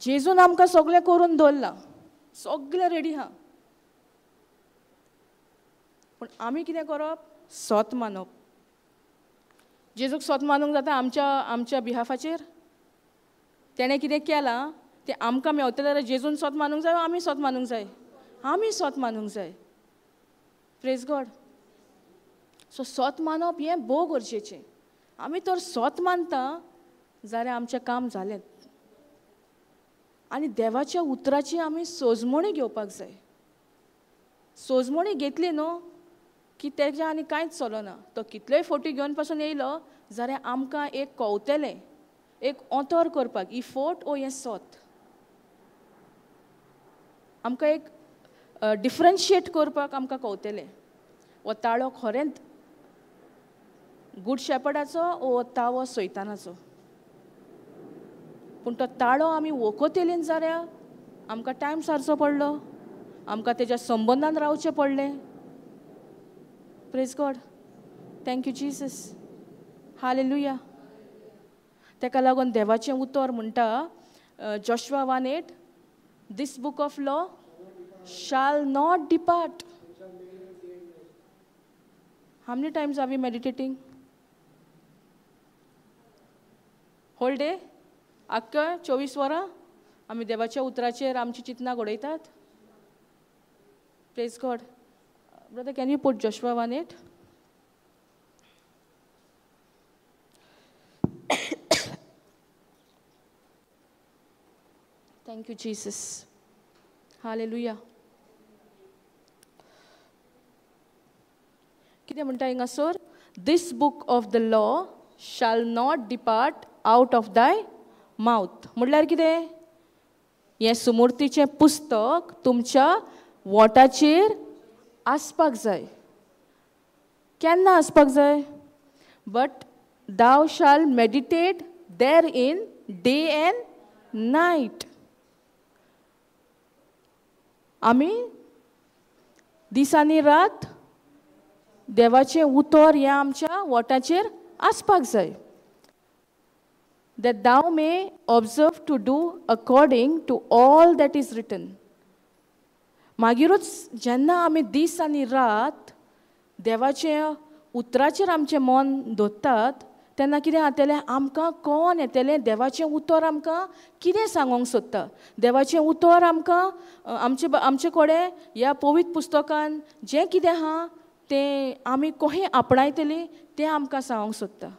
जेजून आमकां सगळें करून दवरलां, सगळें रेडी आहा, पूण आमी कितें करप? सोत मानप. जेजूक सोत मानूंक जाता आमच्या आमच्या बिहाफाचेर? तेणें कितें केलां तें आमकां मेवतलें जाल्यार जेजून सोत मानूंक जाय, आमी सोत मानूंक जाय? आमी सोत मानूंक जाय. Praise God. सो सोत मानप हें भोव गरजेचें. आमी तर सोत मानता जाल्यार आमचें काम जालें. आनी देवाच्या उतराची आमी सोजमणी घेवपाक जाय. सोजमणी घेतली न्हू की तेज्या आनी कांयच चलना. तो कितलेय फोटी घेवन पासून येयलो जाल्यार आमकां एक कवतलें, एक ओंतर करपाक, ही फोट ओ हें सोत, आमकां एक डिफरन्शिएट करपाक आमकां कवतलें. हो ताळो खरेंच गूड शेपर्डाचो ओ तावो सैतानाचो. पूण तो ताळो आमी वखोतेलीन जाल्यार आमकां टायम सारचो पडलो, आमकां तेज्या संबंदान रावचें पडलें. Praise God, thank you Jesus. Hallelujah. तेका लागून देवाचें उतर म्हणटा Joshua 1:8, this book of law shall not depart. How many times are we meditating? Whole day? आख्खा 24 वरां आमी देवाच्या उतराचेर आमची चिंतनां घडयतात. Praise God. Brother, can you put Joshua 1:8? Thank you Jesus. Hallelujah. कितें म्हणटा हिंगासर? This book of the law shall not depart out of thy mouth. म्हणल्यार कितें? हें सुमुर्तीचें पुस्तक तुमच्या वोटाचेर आसपाक जाय. केन्ना आसपाक जाय? But thou shall meditate therein day and night. आमी दीस आनी रात देवाचें उतर हें आमच्या वोटाचेर आसपाक जाय. That thou may observe to do according to all that is written. मागीरूच जेन्ना आमी दीस आनी रात देवाचें उतराचेर आमचें मन दवरतात तेन्ना कितें जातलें? आमकां कोण येतलें देवाचें उतर आमकां कितें सांगूंक सोदता, देवाचें उतर आमकां आमचे आमचे कडेन ह्या पवित्र पुस्तकान जें कितें आहा तें आमी कोहें आपणायतलीं तें आमकां सांगूंक सोदता.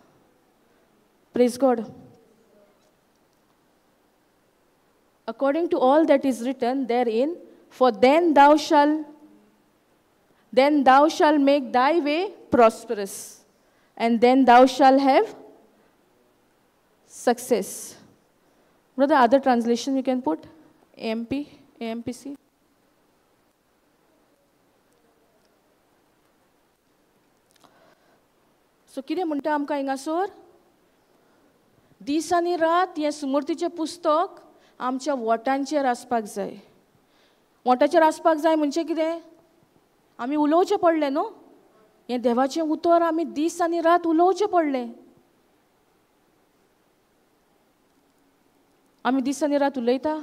Praise God. According to all that is written therein, for then thou shalt make thy way prosperous, and then thou shalt have success. Brother, other translation you can put? AMP, AMPC. So कितें म्हणटा आमकां हिंगासर? दीस आनी रात हें सुमूर्तीचें पुस्तक आमच्या वोटांचेर आसपाक जाय. वोटाचेर आसपाक जाय म्हणजे कितें? आमी उलोवचें पडलें न्हू, हें देवाचें उतर आमी दीस आनी रात उलोवचें पडलें. आमी दीस आनी रात उलयता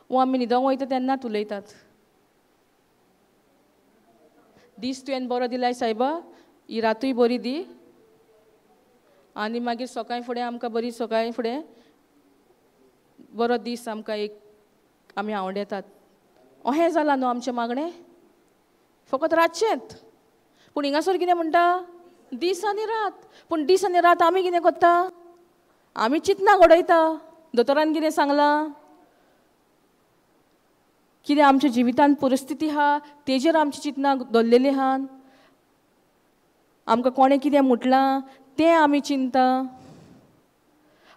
वो आमी न्हिदोंक वयता तेन्नाच उलयतात? दीस तुवें बरो दिलाय सायबा, ही रातूय बरी दी, आनी मागीर सकाळीं फुडें आमकां बरी सकाळीं फुडें बरो दीस आमकां एक आमी आवडयतात. अहें जालां न्हू आमचें मागणें, फकत रातचेंच. पूण हिंगासर कितें म्हणटा? दीस आनी रात. पूण दीस आनी रात आमी कितें करता? आमी चिंतना घडयता. दोतोरान कितें सांगलां, कितें आमच्या जिवितांत परिस्थिती आहा तेजेर आमची चिंतना दवरलेली आहा. आमकां कोणें कितें म्हटलां तें आमी चिंता.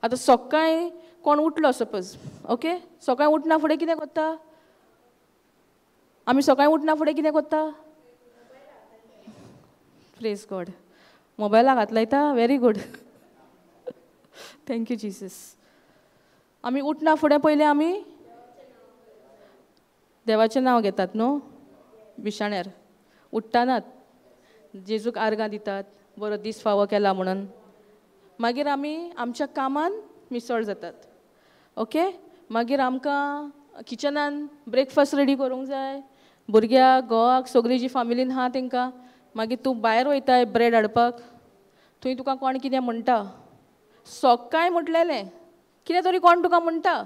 आतां सकाळीं कोण उठलो सपोज, ओके, सकाळीं उठना फुडें कितें करता? आमी सकाळीं उठना फुडें कितें करता? प्रेज गॉड, मोबायलाक हात लायता. Very good, thank you Jesus. आमी उठना फुडें पयलें आमी देवाचें नांव घेतात न्हू, बिशाण्यार उठ्ठानात जेजूक आर्गां दितात, बरो दीस फावो केला म्हणून. मागीर आमी आमच्या कामान मिसळ जातात, ओके. मागीर आमकां किचनान ब्रेकफास्ट रेडी करूंक जाय, भुरग्याक, घोवाक, सगळीं जी फामिलीन आहा तेंकां. मागीर तूं भायर वयताय ब्रेड हाडपाक, थंय तुका कोण कितें म्हणटा? सकाळीं म्हटलेलें कितें तरी कोण तुका म्हणटा.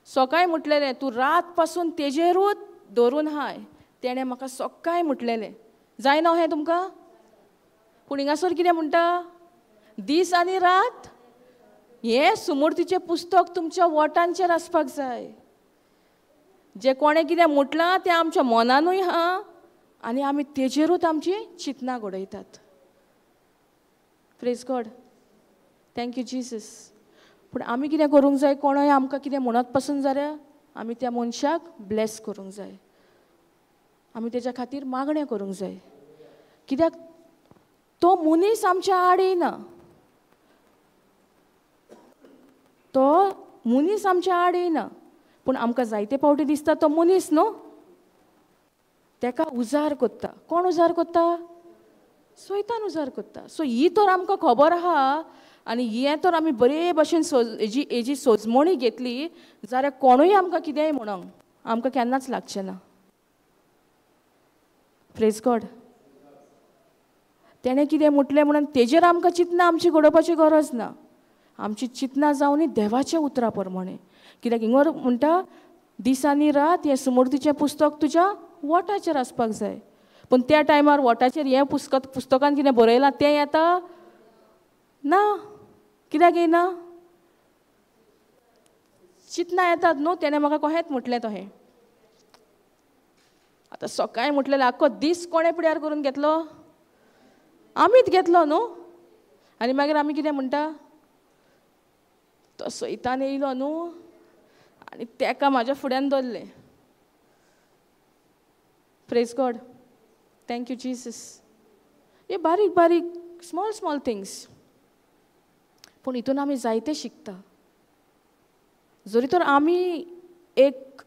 सकाळीं म्हटलेलें तूं रात पासून तेजेरूच धरून हाय, तेणें म्हाका सकाळीं म्हटलेलें. जायना हें तुमकां? पूण हिंगासर कितें म्हणटा? दीस आनी रात हें सुमूर्तीचें पुस्तक तुमच्या वोटांचेर आसपाक जाय. जें कोणें कितें म्हटलां तें आमच्या मनानूय आहा आनी आमी तेजेरूच आमची चिंतना घडयतात. Praise God, thank you Jesus. पूण आमी कितें करूंक जाय? कोणूय आमकां कितें म्हणत पासून जाल्यार आमी त्या मनशाक ब्लेस करूंक जाय, आमी तेज्या खातीर मागणें करूंक जाय. कित्याक तो मनीस आमच्या आड येना, तो मनीस आमच्या आड येना, पूण आमकां जायते फावटी दिसता तो मनीस न्हू, तेका उजार कोत्ता. कोण उजार कोत्ता? स्वयतान उजार कोत्ता. सो ही तर आमकां खबर आहा आनी हें तर आमी बरे भशेन हेजी सोजमणी घेतली जाल्यार कोणूय आमकां कितेंय म्हणोंक आमकां केन्नाच लागचें ना. Praise God. तेणें कितें म्हटलें म्हणून तेजेर आमकां चिंतना आमची घडोवपाची गरज ना. आमची चिंतना जावनी देवाच्या उतरा प्रमाणे. कित्याक हिंगर म्हणटा दीस आनी रात हें सुमूर्तीचें पुस्तक तुज्या वोटाचेर आसपाक जाय. पूण त्या टायमार वोटाचेर हें पुस्तकान कितें बरयलां तें येता ना. कित्याक येना? चिंतना येतात न्हू, तेणें म्हाका कहेंच म्हटलें तहें. आतां सकाळीं म्हटलें आख्खो दीस कोणें पिड्यार करून घेतलो? आमीच घेतलो न्हू. आनी मागीर आमी कितें म्हणटा? तो सैतान येयलो न्हू आनी तेका म्हाज्या फुड्यान दवरलें. Praise God, thank you Jesus. हे बारीक बारीक स्मॉल स्मॉल थिंग्स, पूण हितून आमी जायते शिकता. जरी तर आमी एक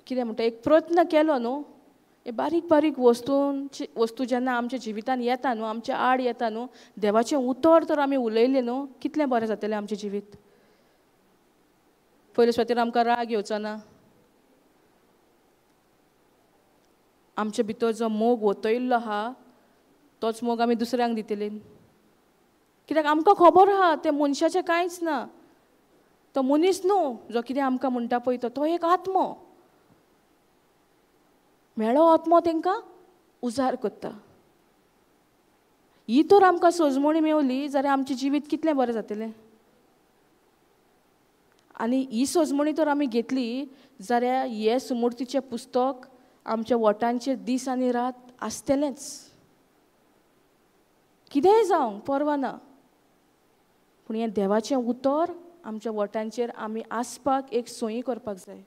कितें म्हणटा एक प्रयत्न केलो न्हू, हे बारीक बारीक वस्तू जेन्ना आमच्या जिवितान येता न्हू, आमच्या आड येता न्हू, देवाचें उतर तर आमी उलयलें न्हू, कितलें बरें जातलें आमचें जिवीत. पयले सुवातेर आमकां राग येवचो ना, आमचे भितर जो मोग वतयल्लो आहा तोच मोग आमी दुसऱ्यांक दितले. कित्याक आमकां खबर आहा तें मनशाचें कांयच ना, तो मनीस न्हू जो कितें आमकां म्हणटा पळय तो एक आत्मो. म्हेळो आत्मो तांकां उजार करता. ही तर आमकां सोजमणी मेवली जाल्यार आमचें जिवीत कितलें बरें जातलें. आनी ही सोजमणी तर आमी घेतली जाल्यार हे सुमूर्तीचें पुस्तक आमच्या वोटांचेर दीस आनी रात आसतलेंच. कितेंय जावं पर्वा ना, पूण हें देवाचें उतर आमच्या वोटांचेर आमी आसपाक एक सोयी करपाक जाय.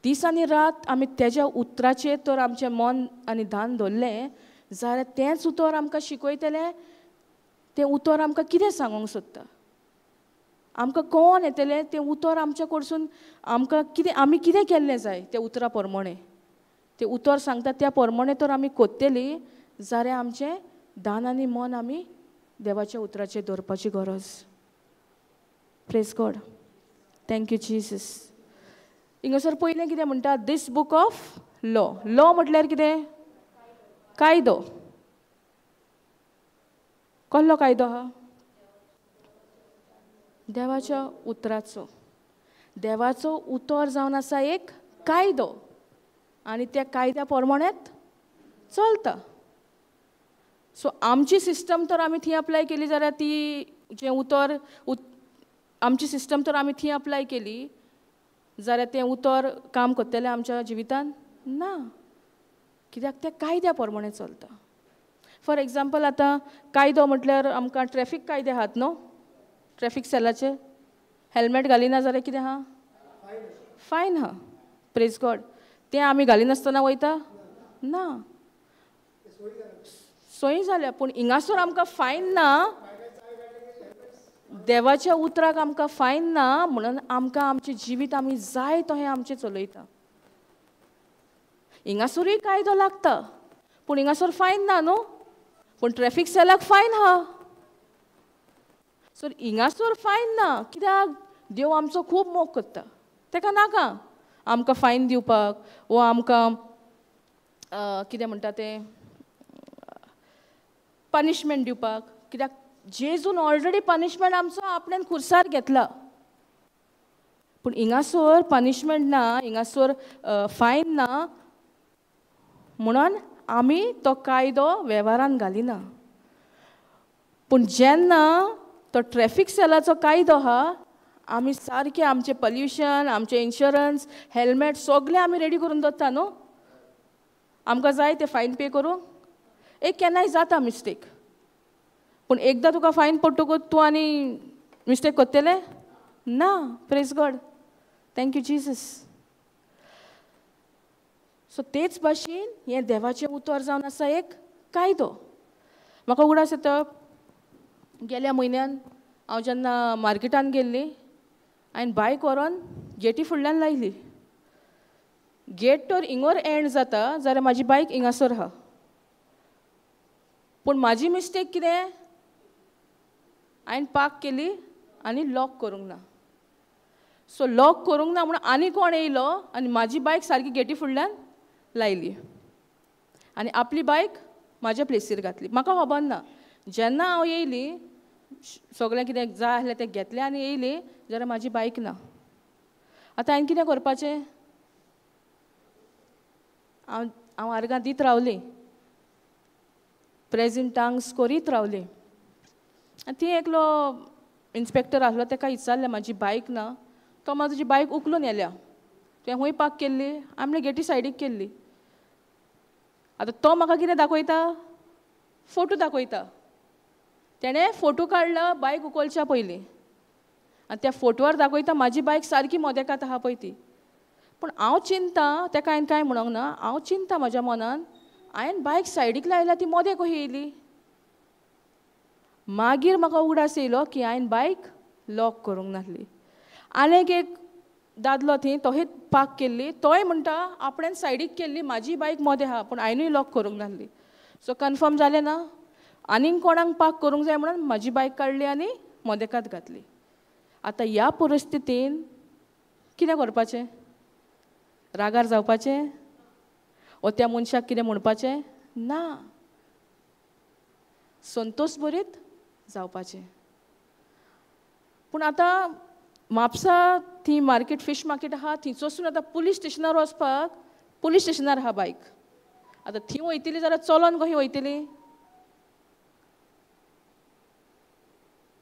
दीस आनी रात आमी तेज्या उतराचेर तर आमचें मन आनी धान दवरलें जाल्यार तेंच उतर आमकां शिकयतलें. तें उतर आमकां कितें सांगूंक सोदता, आमकां कोण येतलें तें उतर आमच्या कडसून आमकां कितें, आमी कितें केल्लें जाय त्या उतरा प्रमाणें. तें उतर सांगता त्या प्रमाणें तर आमी कोत्तली जाल्यार आमचें दान आनी मन आमी देवाच्या उतराचेर दवरपाची गरज. Praise God, thank you Jesus. हिंगासर पयलें कितें म्हणटा, this book of law. Law म्हटल्यार कितें? कायदो. कसलो कायदो आहा? देवाच्या उतराचो. देवाचो उतर जावन आसा एक कायदो आनी त्या कायद्या प्रमाणें चलता. सो आमची सिस्टम तर आमी थंय अप्लाय केली जाल्यार ती जें उतर आमची सिस्टम तर आमी थंय अप्लाय केली जाल्यार तें उतर काम करतलें आमच्या जिवितान ना, कित्याक तें कायद्या प्रमाणें चलता. फॉर एग्जाम्पल आतां कायदो म्हटल्यार आमकां ट्रॅफीक कायदे आहात न्हू, ट्रॅफीक सेलाचे हेल्मेट घालिना जाल्यार कितें आहा? फायन आहा. प्रेज गॉड. तें आमी घालिनासतना वयता ना, सोयी जाल्या. पूण हिंगासर आमकां फायन ना, देवाच्या उतराक आमकां फायन ना, म्हणून आमकां आमचें जिवीत आमी जाय तशें आमचें चलयता. हिंगासरूय कायदो लागता पूण हिंगासर फायन ना न्हू, पूण ट्रॅफीक सेलाक फायन आहा. सो हिंगासर फायन ना कित्याक? देव आमचो खूब मोग करता, ताका नाका आमकां फायन दिवपाक वो आमकां कितें म्हणटा तें पनिशमेंट दिवपाक, कित्याक जेजून ऑलरेडी पनिशमेंट आमचो आपल्यान खुर्सार घेतला. पूण हिंगासर पनिशमेंट ना, हिंगासर फायन ना, म्हणून आमी तो कायदो वेव्हारान घालिना. पूण जेन्ना तो ट्रॅफीक सेलाचो कायदो आहा, आमी सारकें आमचें पल्युशन, आमचें इन्शुरन्स, हेल्मेट सगळें आमी रेडी करून दवरता न्हू. आमकां जाय तें फायन पे करूंक. एक केन्नाय जाता मिस्टेक, पूण एकदां तुका फायन पडटकूच तूं आनी मिस्टेक करतलें ना. Praise God, thank you Jesus. So तेच भाशेन हें देवाचें उतर जावन आसा एक कायदो. म्हाका उगडास येता गेल्या म्हयन्यान हांव जेन्ना मार्केटान गेल्ली, हांवें बायक व्हरोन गेटी फुडल्यान लायली. गेट तर इंगोर एंड जाता जाल्यार म्हाजी बायक हिंगासर आहा. पूण म्हाजी मिस्टेक कितें, हांवें पार्क केली आनी लॉक करूंक ना. सो लॉक करूंक ना म्हणून आनी कोण येयलो आनी म्हाजी बायक सारकी गेटी फुडल्यान लायली आनी आपली बायक म्हाज्या प्लेसीर घातली. म्हाका खबर ना, जेन्ना हांव येयली सगळें कितें जाय आसलें तें घेतलें आनी येयली जाल्यार म्हाजी बायक ना. आतां हांवें कितें करपाचें? हांव हांव आर्गां दीत रावलीं, प्रेझेंट टांग्स करीत रावलीं. आनी ती एकलो इन्स्पेक्टर आसलो, ताका विचारलें म्हाजी बायक ना. तो म्हाका तुजी बायक उखलून येल्या, तुवें खंय पार्क केल्ली? आमले गेटी सायडीक केल्ली. आतां तो म्हाका कितें दाखयता? फोटो दाखयता. तेणें फोटो काडला बायक उखलच्या पयलीं आनी त्या फोटवार दाखयता म्हाजी बायक सारकी मोदेकात आहा पळय ती. पूण हांव चिंता, ताका हांवें कांय म्हणूंक ना, हांव चिंता म्हाज्या मनान हांवें बायक सायडीक लायल्या ती मोदें कशी येयली? मागीर म्हाका उगडास येयलो की हांवें बायक लॉक करूंक नासली. आनीक एक दादलो थंय तोही पार्क केल्ली, तोय म्हणटा आपणें सायडीक केल्ली, म्हाजी बायक मोदें आहा, पूण हांवेंनूय लॉक करूंक नासली. सो कन्फर्म जालें ना, आनीक कोणाक पार्क करूंक जाय म्हणून म्हाजी बायक काडली आनी मोदेकात घातली. आतां ह्या परिस्थितीन कितें करपाचें? रागार जावपाचें वो त्या मनशाक कितें म्हणपाचें ना, संतोश बरीत जावपाचें. पूण आतां म्हापसा थंय मार्केट, फीश मार्केट आहा, थंयचोसून आतां पुलीस स्टेशनार वचपाक पुलीस स्टेशनार आहा बायक. आतां थंय वयतली जाल्यार चलोन कशी वयतली?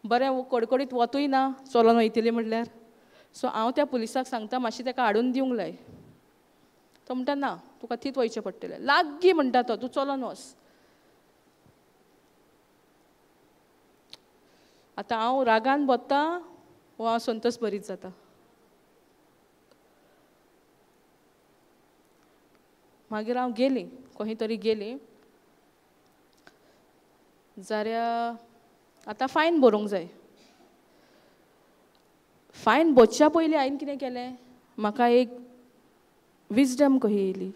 बरें कडकडीत वतूय ना चलोन वयतली म्हटल्यार. सो हांव त्या पुलिसाक सांगता मातशें ताका हाडून दिवंक लाय. तो म्हणटा ना, तुका थंयच वयचें पडटलें, लागीं म्हणटा तो, तूं चलोन वच. आतां हांव रागान बोत्ता वो हांव संतोष बरीच जाता. मागीर हांव गेली, खंय तरी गेली जाल्यार आतां फायन भरूंक जाय. फायन भरच्या पयलीं हांवें कितें केलें, म्हाका एक विजडम कही येयली.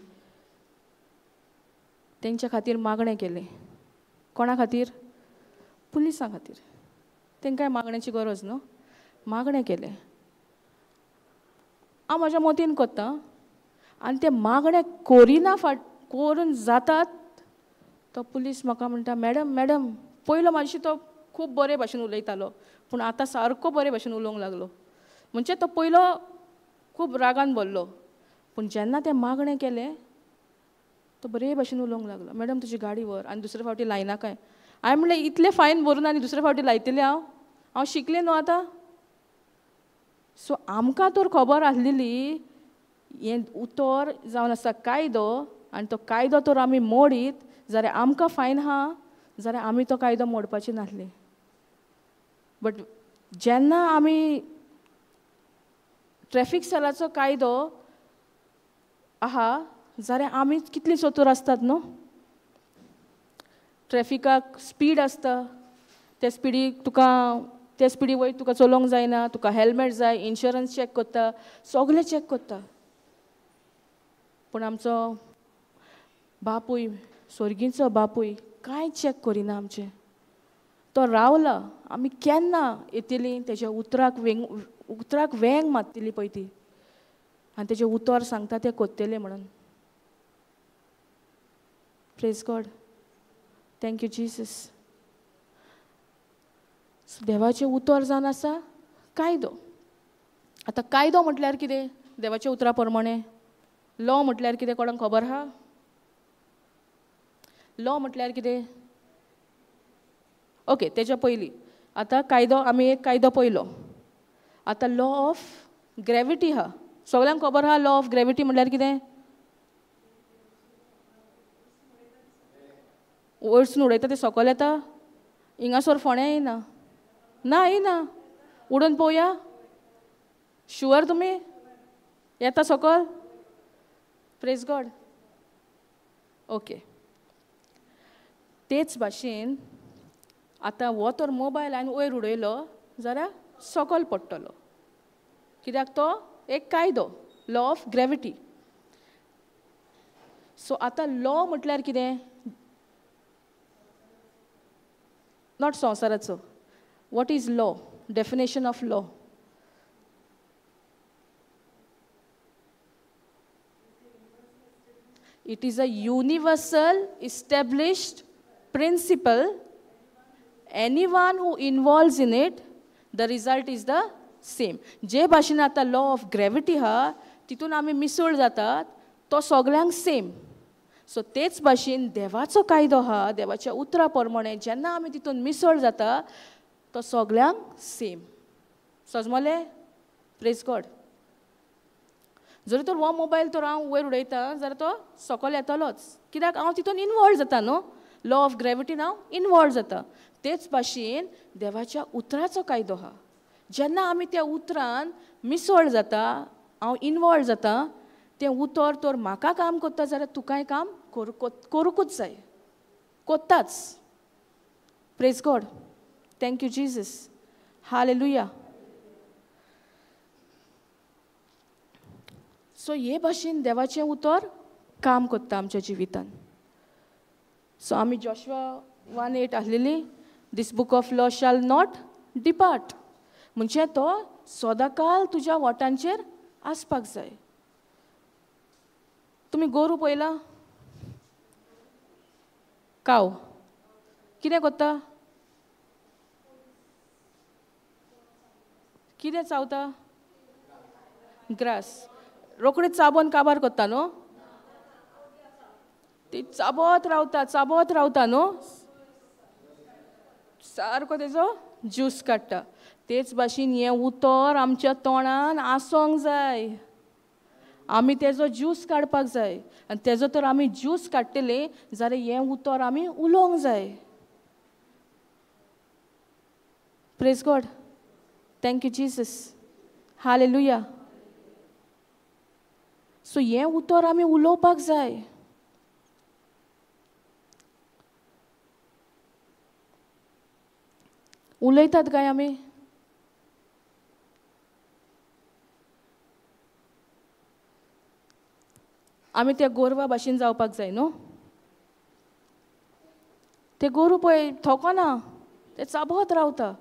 तेंच्या खातीर मागणें केलें. कोणा खातीर? पुलिसां खातीर. तेंकांय मागण्याची गरज न्हू. मागणें केलें, हांव म्हज्या मतीन करता आनी तें मागणें करिना फाट करून जातात तो पुलीस म्हाका म्हणटा, मॅडम मॅडम. पयलो मातशी तो खूब बरे भाशेन उलयतालो, पूण आतां सारको बरे भाशेन उलोवंक लागलो. म्हणजे तो पयलो खूब रागान भरलो, पूण जेन्ना तें मागणें केलें तो बरे भाशेन उलोवंक लागलो. मॅडम तुजी गाडी व्हर आनी दुसरे फावटी लायना काय. हांवें म्हणलें इतलें फायन भरून आनी दुसरे फावटी लायतलें हांव, हांव शिकलें न्हू आतां. सो आमकां तर खबर आसलेली हें उतर जावन आसा कायदो, आनी तो कायदो तर आमी मोडीत जाल्यार आमकां फायन आहा, जाल्यार आमी तो कायदो मोडपाची नासली. बट जेन्ना आमी ट्रॅफिक सेलाचो कायदो आहा जाल्यार आमी कितली चतूर आसतात न्हू. ट्रॅफिकाक स्पीड आसता, त्या स्पिडीक तुका, त्या स्पिडी वयर तुका चलोवंक जायना, तुका हेल्मेट जाय, इन्शुरन्स चॅक करता, सगळें चॅक करता. पूण आमचो बापूय, स्वर्गीचो बापूय कांय चॅक करिना आमचें. तो रावला आमी केन्ना येतली तेज्या उतराक वेंग, उतराक वेंग मारतली पळय ती, आनी तेजें उतर सांगता तें कोत्तलें म्हणून. Praise God, thank you Jesus. देवाचें उतर जावन आसा कायदो. आतां कायदो म्हटल्यार कितें? देवाच्या उतरा प्रमाणे लॉ म्हटल्यार कितें कोणाक खबर आहा? लॉ म्हटल्यार कितें? ओके, तेज्या पयलीं आतां कायदो, आमी एक कायदो पयलो. आतां लॉ ऑफ ग्रेविटी आहा, सगळ्यांक खबर आहा लॉ ऑफ ग्रेविटी म्हटल्यार कितें? वयरसून उडयता तें सकयल येता, हिंगासर फोंड्या येयना, ना येयना. उडोवन पळोवया, शुअर तुमी येता सकयल? Praise God. Okay, तेच भाशेन आतां हो तर मोबायल हांवें वयर उडयलो जाल्यार सकयल पडटलो, कित्याक तो एक कायदो, लॉ ऑफ ग्रेविटी. सो आतां लॉ म्हटल्यार कितें? Not संवसाराचो. What is law? Definition of law. It is a universal established principle. Anyone who involves in it, the result is the same. जे भाशेन आतां लॉ ऑफ ग्रेविटी आहा तितून आमी मिसळ जातात, तो सगळ्यांक सेम. सो तेच भाशेन देवाचो कायदो आहा, देवाच्या उतरा प्रमाणे जेन्ना आमी तितून मिसळ जाता तो सगळ्यांक सेम. सजमले? Praise God. जरी तर हो मोबायल तर हांव वयर उडयता जाल्यार तो सकयल येतलोच, कित्याक हांव तितून इनवॉल्व जाता न्हू, लॉ ऑफ ग्रेविटीन हांव इनवॉल्व जाता. तेच भाशेन देवाच्या उतराचो कायदो आहा, जेन्ना आमी त्या उतरान मिसळ जाता, हांव इनवॉल्व जाता, तें उतर तर म्हाका काम करता जाल्यार तुकाय काम करूंकूच जाय, कोत्ताच. Praise God, thank you Jesus, hallelujah. So हे भाशेन देवाचें उतर काम करता आमच्या जिवितान. सो आमी जॉशुआ 1:8 आसलेली, this book of law shall not depart, म्हणजे तो सदांकाल तुज्या वोटांचेर आसपाक जाय. तुमी गोरू पळयला? काव कितें करता? कितें चावता? ग्रास. रोखडें चाबोन काबार करता न्हू? ती चाबत रावता, चाबत रावता न्हू, सारको तेजो ज्यूस काडटा. तेच भाशेन हें उतर आमच्या तोंडान आसोंक जाय, आमी तेजो ज्यूस काडपाक जाय. आनी तेजो तर आमी ज्यूस काडटले जाल्यार हें उतर आमी उलोवंक जाय. Praise God, thank you Jesus, hallelujah. So हें उतर आमी उलोवपाक जाय. उलयतात काय आमी? आमी त्या गोरवा भाशेन जावपाक जाय न्हू. ते गोरू पळय थोकोना, ते चाबत रावता.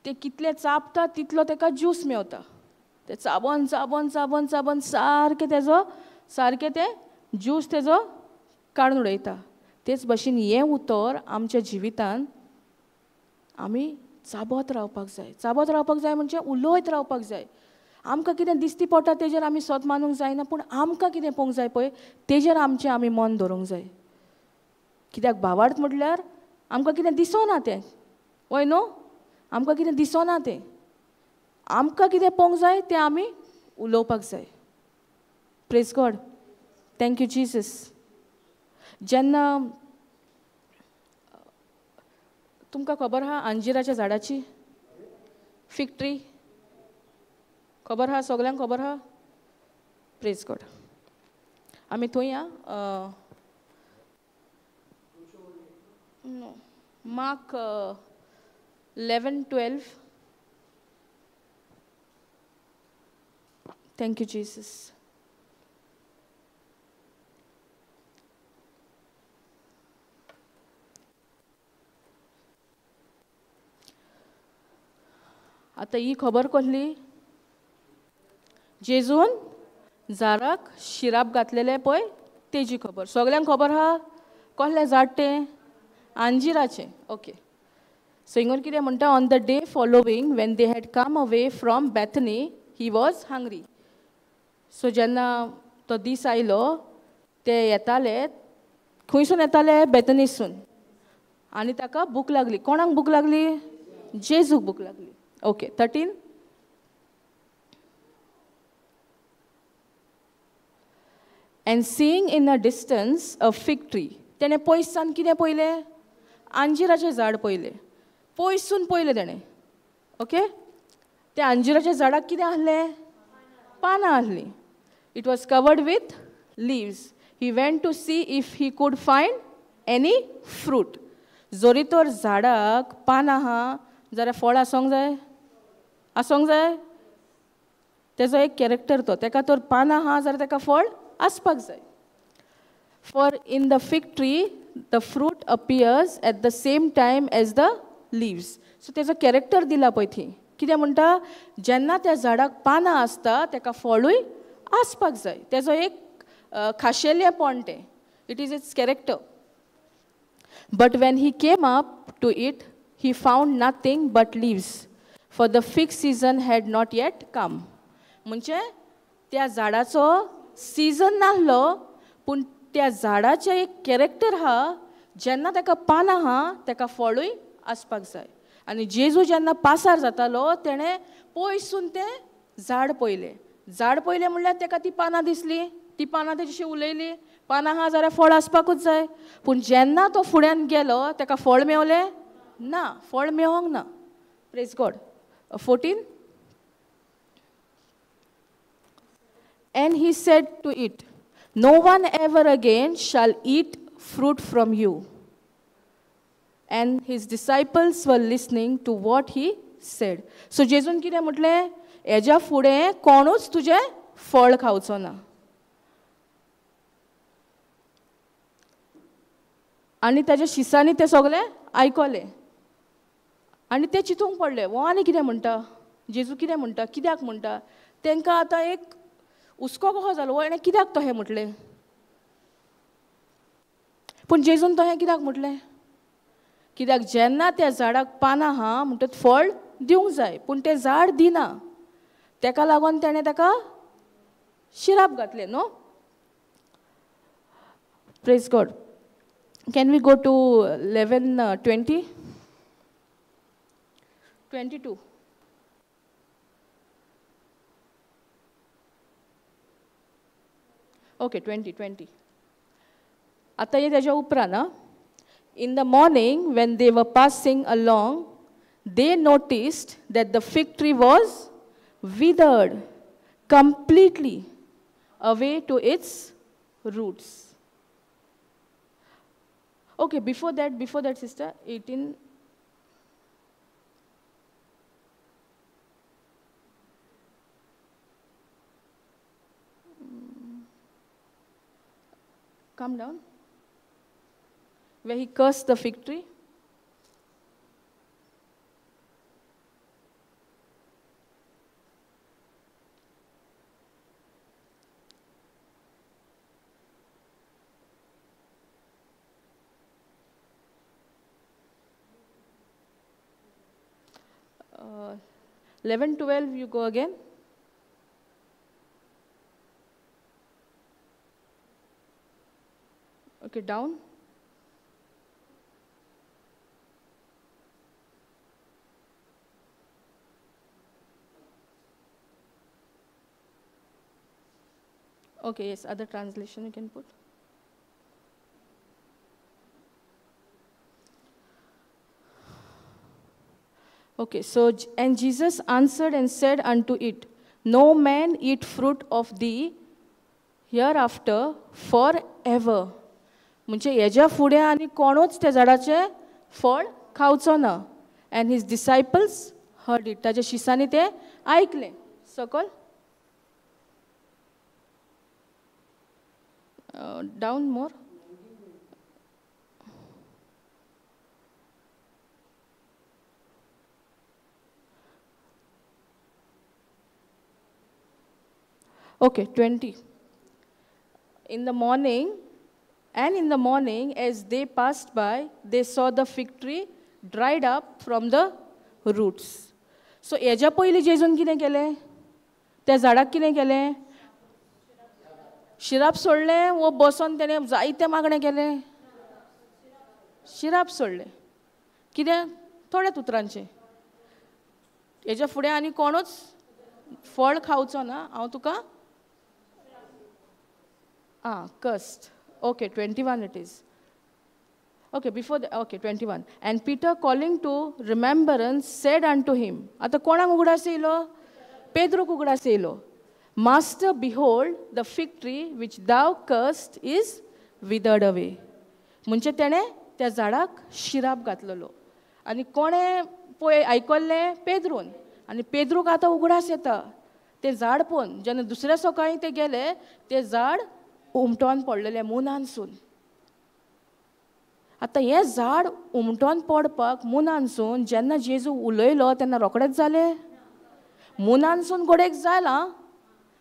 ते कितले चाबता तितलो तेका ज्यूस मेवता. ते चाबोन चाबोन चाबोन चाबोन सारकें तेजो सारकें ते ज्यूस तेजो काडून उडयता. तेच भाशेन हें उतर आमच्या जिवितान आमी चाबत रावपाक जाय. चाबत रावपाक जाय म्हणजे उलयत रावपाक जाय. आमकां कितें दिसती पडटा तेजेर आमी सत मानूंक जायना, पूण आमकां कितें पळोवंक जाय पळय तेजेर आमचें आमी मन धरूंक जाय. कित्याक भावार्थ म्हटल्यार आमकां कितें दिसना तें, वय न्हू, आमकां कितें दिसना तें, आमकां कितें पळोवंक जाय तें आमी उलोवपाक जाय. Praise God, thank you Jesus. जेन्ना तुमकां खबर आहा अंजिराच्या झाडाची, फिग ट्री, खबर आहा सगल्यांक खबर आहा? प्रेज गॉड. आमी थंय या मार्क 11:12. Thank you Jesus. आतां ही खबर कसली? जेजून झाडाक शिराप घातलेलें पळय तेजी खबर सगल्यांक खबर आहा. कसलें झाड तें? अंजिराचें. ओके, सो हिंगर कितें म्हणटा, on the day following when they had come away from Bethany he was hungry. So जेन्ना तो दीस आयलो ते येताले, खंयसून येताले? बेथनीसून. आनी ताका भूक लागली. कोणाक भूक लागली? जेजूक भूक लागली. Okay, 13. And seeing in a distance a fig tree. तेणें पयसान कितें पळयलें? अंजिराचें झाड पळयलें. पयसून पळयलें तेणें. ओके, त्या अंजिराच्या झाडाक कितें आसलें? पानां आसलीं. It was covered with leaves. He went to see if he could find any fruit. जरी तर झाडाक पानां आहा जाल्यार फळ आसूंक जाय, आसूंक जाय. तेजो एक कॅरेक्टर तो, तेका तर पानां आहा जाल्यार तेका फळ आसपाक जाय. For in the fig tree the fruit appears at the same time as the leaves. So तेजो कॅरेक्टर दिला पळय थंय. कितें म्हणटा? जेन्ना त्या झाडाक पानां आसता तेका फळूय आसपाक जाय. तेजो एक खाशेलेंपण तें, it is its character. But when he came up to it he found nothing but leaves, for the fig season had not yet come. म्हणजे त्या झाडाचो सीजन नासलो, पूण त्या झाडाचें एक कॅरेक्टर आहा, जेन्ना ताका पानां आहा ताका फळूय आसपाक जाय. आनी जेजू जेन्ना पासार जातालो तेणें पयसून तें झाड पळयलें. झाड पळयलें म्हणल्यार ताका ती पानां दिसली, ती पानां तेजी उलयली, पानां आहा जाल्यार फळ आसपाकूच जाय. पूण जेन्ना तो फुड्यान गेलो ताका फळ मेवलें ना, फळ मेवोंक ना. Praise God. 14. And he said to it, no one ever again shall eat fruit from you. And his disciples were listening to what he said. So जेजून कितें म्हटलें? हेज्या फुडें कोणूच तुजें फळ खावचो ना. आनी ताच्या शिसांनी तें सगळें आयकलें आनी ते चिंतूंक पडले, हो आनी कितें म्हणटा, जेजू कितें म्हणटा, कित्याक म्हणटा. तांकां आतां एक हुस्को कसो जालो, हो हेणें कित्याक तशें म्हटलें? पूण जेजून तशें कित्याक म्हटलें? कित्याक जेन्ना त्या झाडाक पानां आहा म्हणटकच फळ दिवंक जाय, पूण तें झाड दिना. तेका लागून तेणें ताका शिराप घातलें न्हू. Praise God. Can we go to 11:20? 22. Okay, 20. आतां हे तेज्या उपरांत. In the morning when they were passing along they noticed that the fig tree was withered completely away to its roots. Okay, before that, sister, 18. Come down. Where he cursed the fig tree. Uh, 11:12, you go again. Okay, down. Okay, yes, other translation you can put. Okay, so, and Jesus answered and said unto it, no man eat fruit of thee hereafter forever. म्हणजे हेज्या फुडें आनी कोणूच त्या झाडाचें फळ खावचो ना. And his disciples heard it. ताच्या शिसांनी तें आयकलें. सकल down more. Okay, 20. In the morning, and in the morning, as they passed by, they saw the fig tree dried up from the roots. So, हेज्या पयलीं जेजून कितें केलें? त्या झाडाक कितें केलें? शिराप सोडलें वो बसोन तेणें जायतें मागणें केलें? शिराप सोडलें. कितें? थोड्याच उतरांचें. हेज्या फुडें आनी कोणूच फळ खावचो ना, हांव तुका cursed. Okay, 21 it is. Okay, before the, okay, 21. And Peter calling to remembrance said unto him, आतां कोणाक उगडास येयलो? पेद्रूक उगडास येयलो. Master, behold, the fig tree which thou cursed is withered away. म्हणजे तेणें त्या झाडाक शिराप घातलेलो. आनी कोणें पळय आयकल्लें? पेद्रून. आनी पेद्रूक आतां उगडास येता तें झाड पळोवन. जेन्ना दुसऱ्या सकाळीं ते गेले, तें झाड उमटोन पडलेलें मुनानसून. आतां हें झाड उमटोन पडपाक मुनानसून जेन्ना जेजू उलयलो तेन्ना रोखडेंच जालें? मुनानसून गोडेक जालां,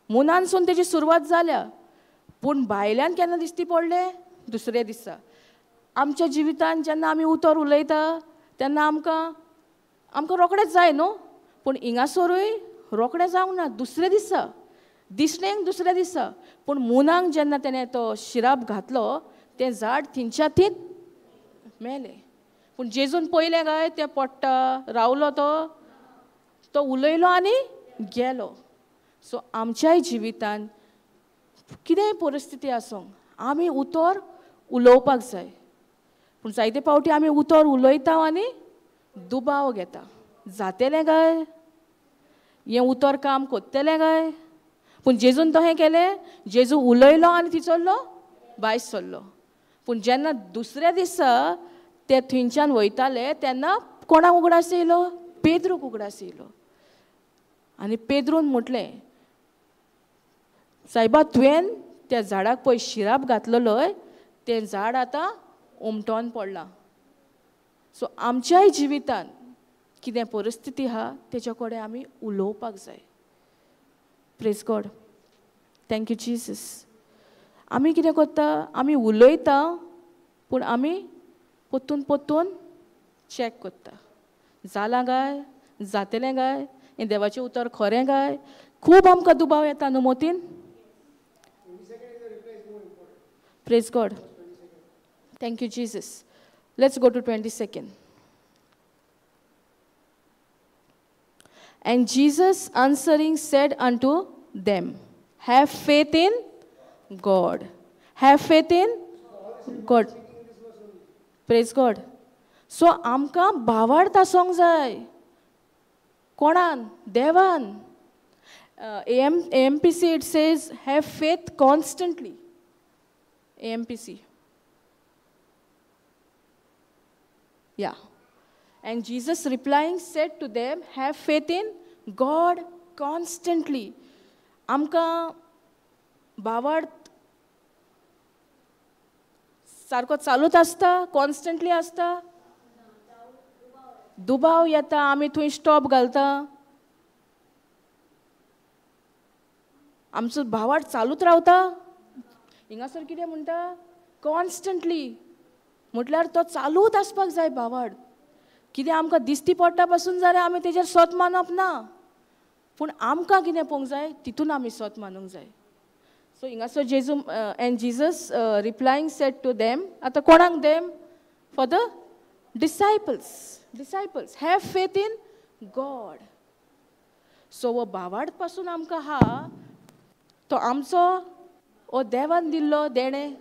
मुनानसून तेजी सुरवात जाल्या, पूण भायल्यान केन्ना दिश्टी पडलें? दुसऱ्या दिसा. आमच्या जिवितान जेन्ना आमी उतर उलयता तेन्ना आमकां आमकां रोखडेंच जाय न्हू, पूण हिंगासरूय रोखडें जावंक ना, दुसऱ्या दिसा दिसणेक दुसऱ्या दिसा. पूण मुनांक जेन्ना तेणें तो शिराप घातलो, तें झाड थिंच्या थींत मेलें. पूण जेजून पळयलें काय तें पडटा रावलो, तो तो उलयलो आनी गेलो. सो आमच्याय जिवितान कितेंय परिस्थिती आसूं आमी उतर उलोवपाक जाय. पूण जायते फावटी आमी उतर उलयता आनी दुबाव घेता, जातेलें काय हें उतर, काम कोत्तेलें काय? पूण जेजून तशें केलें, जेजू उलयलो आनी ती चल्लो भायर सरलो. पूण जेन्ना दुसऱ्या दिसा ते थंयच्यान वयताले तेन्ना कोणाक उगडास येयलो? पेद्रूक उगडास येयलो. आनी पेद्रून म्हटलें, सायबा तुवें त्या झाडाक पळय शिराप घातलेलो, तें झाड आतां उमटोन पडलां. सो आमच्याय जिवितान कितें परिस्थिती आहा तेच्या कडेन आमी उलोवपाक जाय. Praise God, thank you Jesus. आमी कितें करता? आमी उलयता, पूण आमी परतून परतून चॅक करता, जालां काय, जातलें काय, हें देवाचें उतर खरें काय? खूब आमकां दुबाव येता न्हू मोतीन. Praise God. Thank you Jesus. Let's go to 22nd. And Jesus answering said unto them, have faith in God. Have faith in God. Praise God. So आमकां भावार्थ आसोंक जाय. कोणान? देवान. AMPC it says have faith constantly. AMPC. Yeah. And Jesus replying said to them, have faith in God constantly. आमकां भावार्थ सारको चालूच आसता, कॉन्स्टंटली आसता. दुबाव येता, आमी थंय स्टॉप घालता. आमचो भावार्थ चालूच रावता. हिंगासर कितें म्हणटा? कॉन्स्टंटली म्हटल्यार तो चालूच आसपाक जाय भावार्थ. कितें आमकां दिश्टी पडटा पासून जाल्यार आमी तेजेर सोत मानप ना, पूण आमकां कितें पळोवंक जाय तितून आमी सोत मानूंक जाय. सो हिंगासर जेजू and Jesus replying said to them, आतां कोणाक them? For the disciples. Disciples have faith in God. So हो भावार्थ पासून आमकां आहा तो आमचो हो देवान दिल्लो देणें,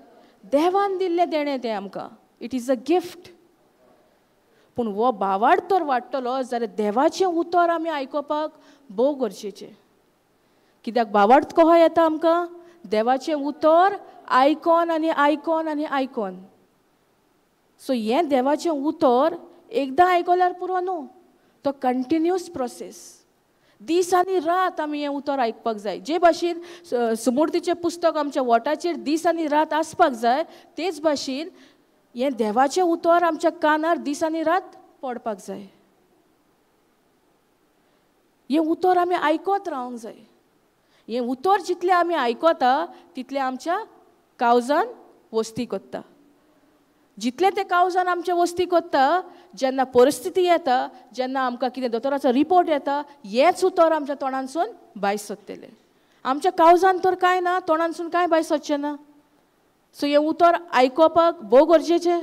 देवान दिल्लें देणें तें आमकां. It is a gift. पूण हो भावार्थ तर वाडटलो जाल्यार देवाचें उतर आमी आयकुपाक भोव गरजेचें. कित्याक भावार्थ कसो येता आमकां? देवाचें उतर आयकोन आनी आयकोन आनी आयकोन. सो हें देवाचें उतर एकदां आयकल्यार पुरो न्हू, तो कंटिन्यूस प्रोसेस. दीस आनी रात आमी हें उतर आयकपाक जाय. जे भाशेन सुमूर्तीचें पुस्तक आमच्या वोटाचेर दीस आनी रात आसपाक जाय, तेच भाशेन हें देवाचें उतर आमच्या कानार दीस आनी रात पडपाक जाय. हें उतर आमी आयकत रावंक जाय. हें उतर जितलें आमी आयकता तितलें आमच्या कावजान वस्ती कोत्ता. जितलें तें कावजान आमच्या वस्ती कोत्ता, जेन्ना परिस्थिती येता, जेन्ना आमकां कितें दोतोराचो रिपोर्ट येता, हेंच उतर आमच्या तोंडांसून भायर सोदतलें. आमच्या कावजान तर कांय ना, तोंडांसून कांय भायर सोदचें ना. सो हें उतर आयकुपाक भोव गरजेचें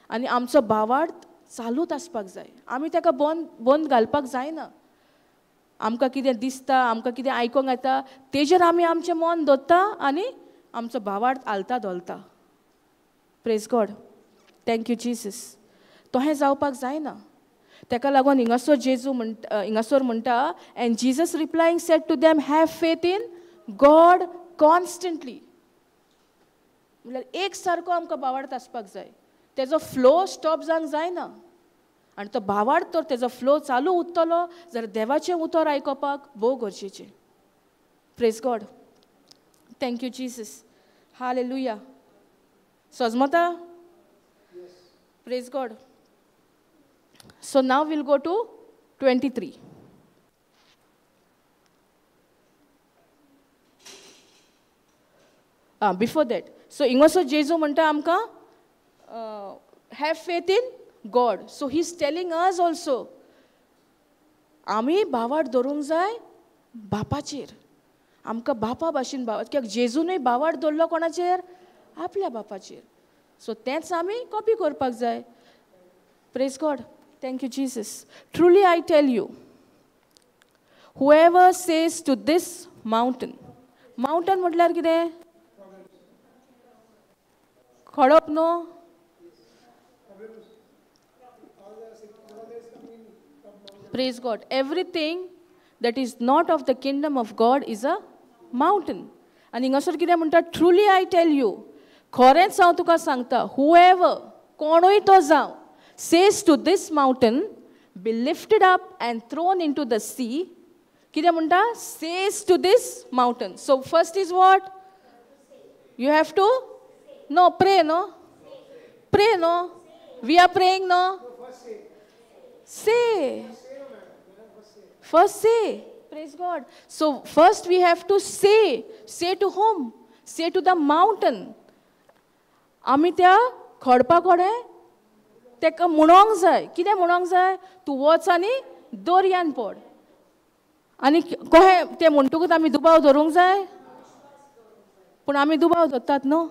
आनी आमचो भावार्थ चालूच आसपाक जाय. आमी ताका बंद घालपाक जायना. आमकां कितें दिसता, आमकां कितें आयकूंक येता, तेजेर आमी आमचें मन दवरता आनी आमचो भावार्थ हालता धोलता. Praise God. Thank you Jesus. तशें जावपाक जायना. ताका लागून हिंगासर जेजू म्हणटा, हिंगासर म्हणटा, and Jesus replying said to them, have faith in God constantly. म्हणल्यार एक सारको आमकां भावार्थ आसपाक जाय. तेजो फ्लो स्टॉप जावंक जायना. आनी तो भावार्थ तर तेजो फ्लो चालू उरतलो जाल्यार देवाचें उतर आयकुपाक भोव गरजेचें. Praise God. Thank you Jesus. Hallelujah. सजमता? Praise God. So now we'll go to 23. Before that, so हिंगासर जेजू म्हणटा आमकां have faith in God. So he is telling us also, आमी भावार्थ धरूंक जाय बापाचेर. आमकां बापा भाशेन भावार्थ, कित्याक जेजूनय भावार्थ धरलो कोणाचेर? आपल्या बापाचेर. सो तेंच आमी कॉपी करपाक जाय. Praise God. Thank you Jesus. Truly I tell you, whoever says to this mountain. Mountain म्हटल्यार कितें? खडप न्हू? Praise God. Everything that is not of the kingdom of God is a mountain. आनी हिंगासर कितें म्हणटा? Truly I tell you, खरेंच हांव तुका सांगता, हुएवर, कोणूय तो जावं, says to this mountain, be lifted up and thrown into the sea. कितें म्हणटा? Says to this mountain. So first is what? You have to no pray, no pray, no we are praying, no say. First say. Praise God. So first we have to say. Say to whom? Say to the mountain. आमी त्या खडपा कडेन तेका म्हणोंक जाय. कितें म्हणोंक जाय? तूं वच आनी दर्यान पड. आनी कशें तें म्हणटकूच आमी दुबाव धरूंक जाय? पूण आमी दुबाव दवरतात न्हू,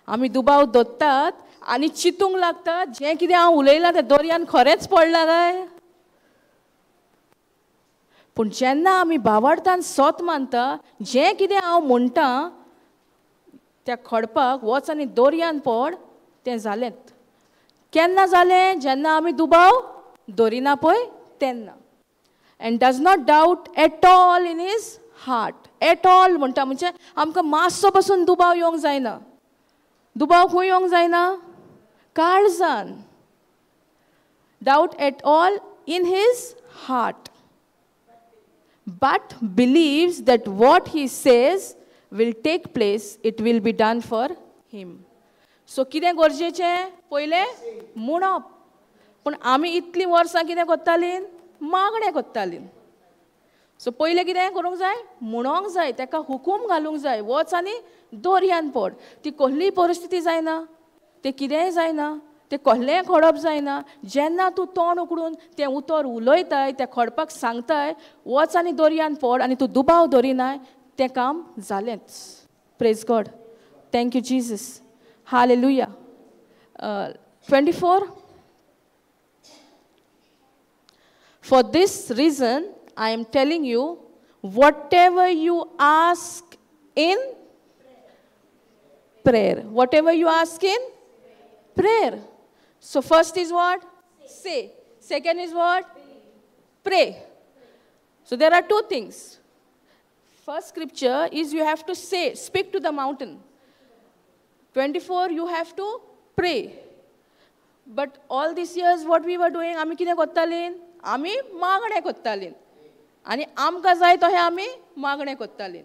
आमी दुबाव दवरतात आनी चिंतूंक लागतात जें कितें हांव उलयलां तें दर्यान खरेंच पडलां काय. पूण जेन्ना आमी भावार्थान सोत मानता, जें कितें हांव म्हणटा त्या खडपाक वच आनी दर्यान पड, तें जालेंच. केन्ना जालें? जेन्ना आमी दुबाव दवरिना पळय तेन्ना. And does not doubt at all in his heart. At all म्हणटा म्हणजे आमकां मातसो पसून दुबाव येवंक जायना. दुबाव खंय येवंक जायना? काळजान. Doubt at all in his heart, but believes that what he says will take place, it will be done for him. So कितें गरजेचें? पयलें म्हणप. पूण आमी इतलीं वर्सां कितें करतालीं? मागणें करतालीं. सो पयलें कितें करूंक जाय? म्हणोंक जाय, ताका हुकूम घालूंक जाय, वच आनी दर्यान पड. ती कसलीय परिस्थिती जायना, तें कितेंय जायना, तें कसलेंय खडप जायना, जेन्ना तूं तोंड उकडून तें उतर उलयताय, त्या खडपाक सांगताय वच आनी दर्यान पड, आनी तूं दुबाव दवरिनाय, तें काम जालेंच. Praise God. Thank you Jesus. Hallelujah. 24. For this reason I am telling you, whatever you ask in prayer. Whatever you ask in prayer. So first is what? Say. Second is what? Pray. So there are two things. First scripture is you have to say, speak to the mountain. 24, you have to pray. But all these years what we were doing, आमी कितें करतालीं? आमी मागणें करतालीं. आनी आमकां जाय तशें आमी मागणें करतालीं.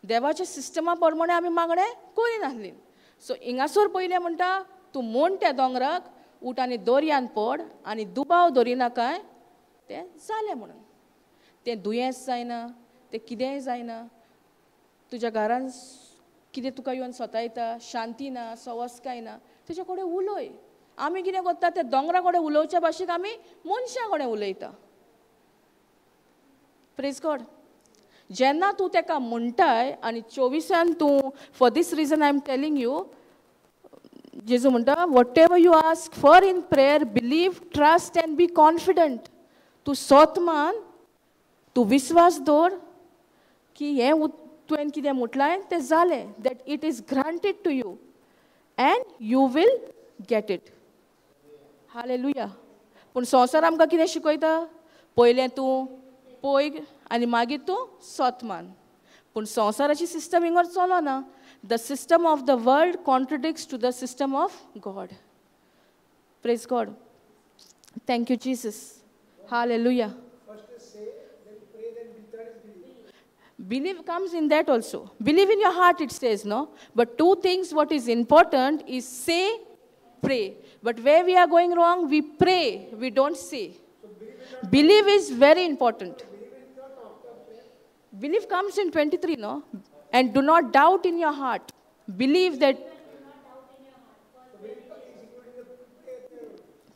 देवाच्या सिस्टमा प्रमाणे आमी मागणें करिनासलीं. सो हिंगासर पयलें म्हणटा तूं म्हण त्या दोंगराक उठ आनी दर्यान पड आनी दुबाव दवरिनाकाय, तें जालें म्हणून. तें दुयेंस जायना, तें कितेंय जायना, तुज्या घरान कितें तुका येवन सतायता, शांती ना, सवस्काय ना, तेच्या कडेन उलय. आमी कितें करता? त्या दोंगरा कडेन उलोवच्या भाशेक आमी मनशां कडेन उलयता. Praise God. जेन्ना तूं तेका म्हणटाय आनी 24 तूं, for this reason I am telling you, जेजू म्हणटा whatever you ask for in prayer, believe, trust and be confident. तूं सोत मान, तूं विस्वास दवर की हें तुवें कितें म्हटलां तें जालें, that it is granted to you and you will get it. Hallelujah. पूण संवसार आमकां कितें शिकयता? पयलें तूं पळय आनी मागीर तूं सोत मान. पूण संवसाराची सिस्टम हिंगर चलना. The system of the world contradicts to the system of God. Praise God. Thank you Jesus. Hallelujah. Believe comes in that also. Believe in your heart, it says, no? But two things what is important is say, pray. But where we are going wrong, we pray, we don't say. Believe is very important. Believe comes in 23, no? And do not doubt in your heart. Believe that.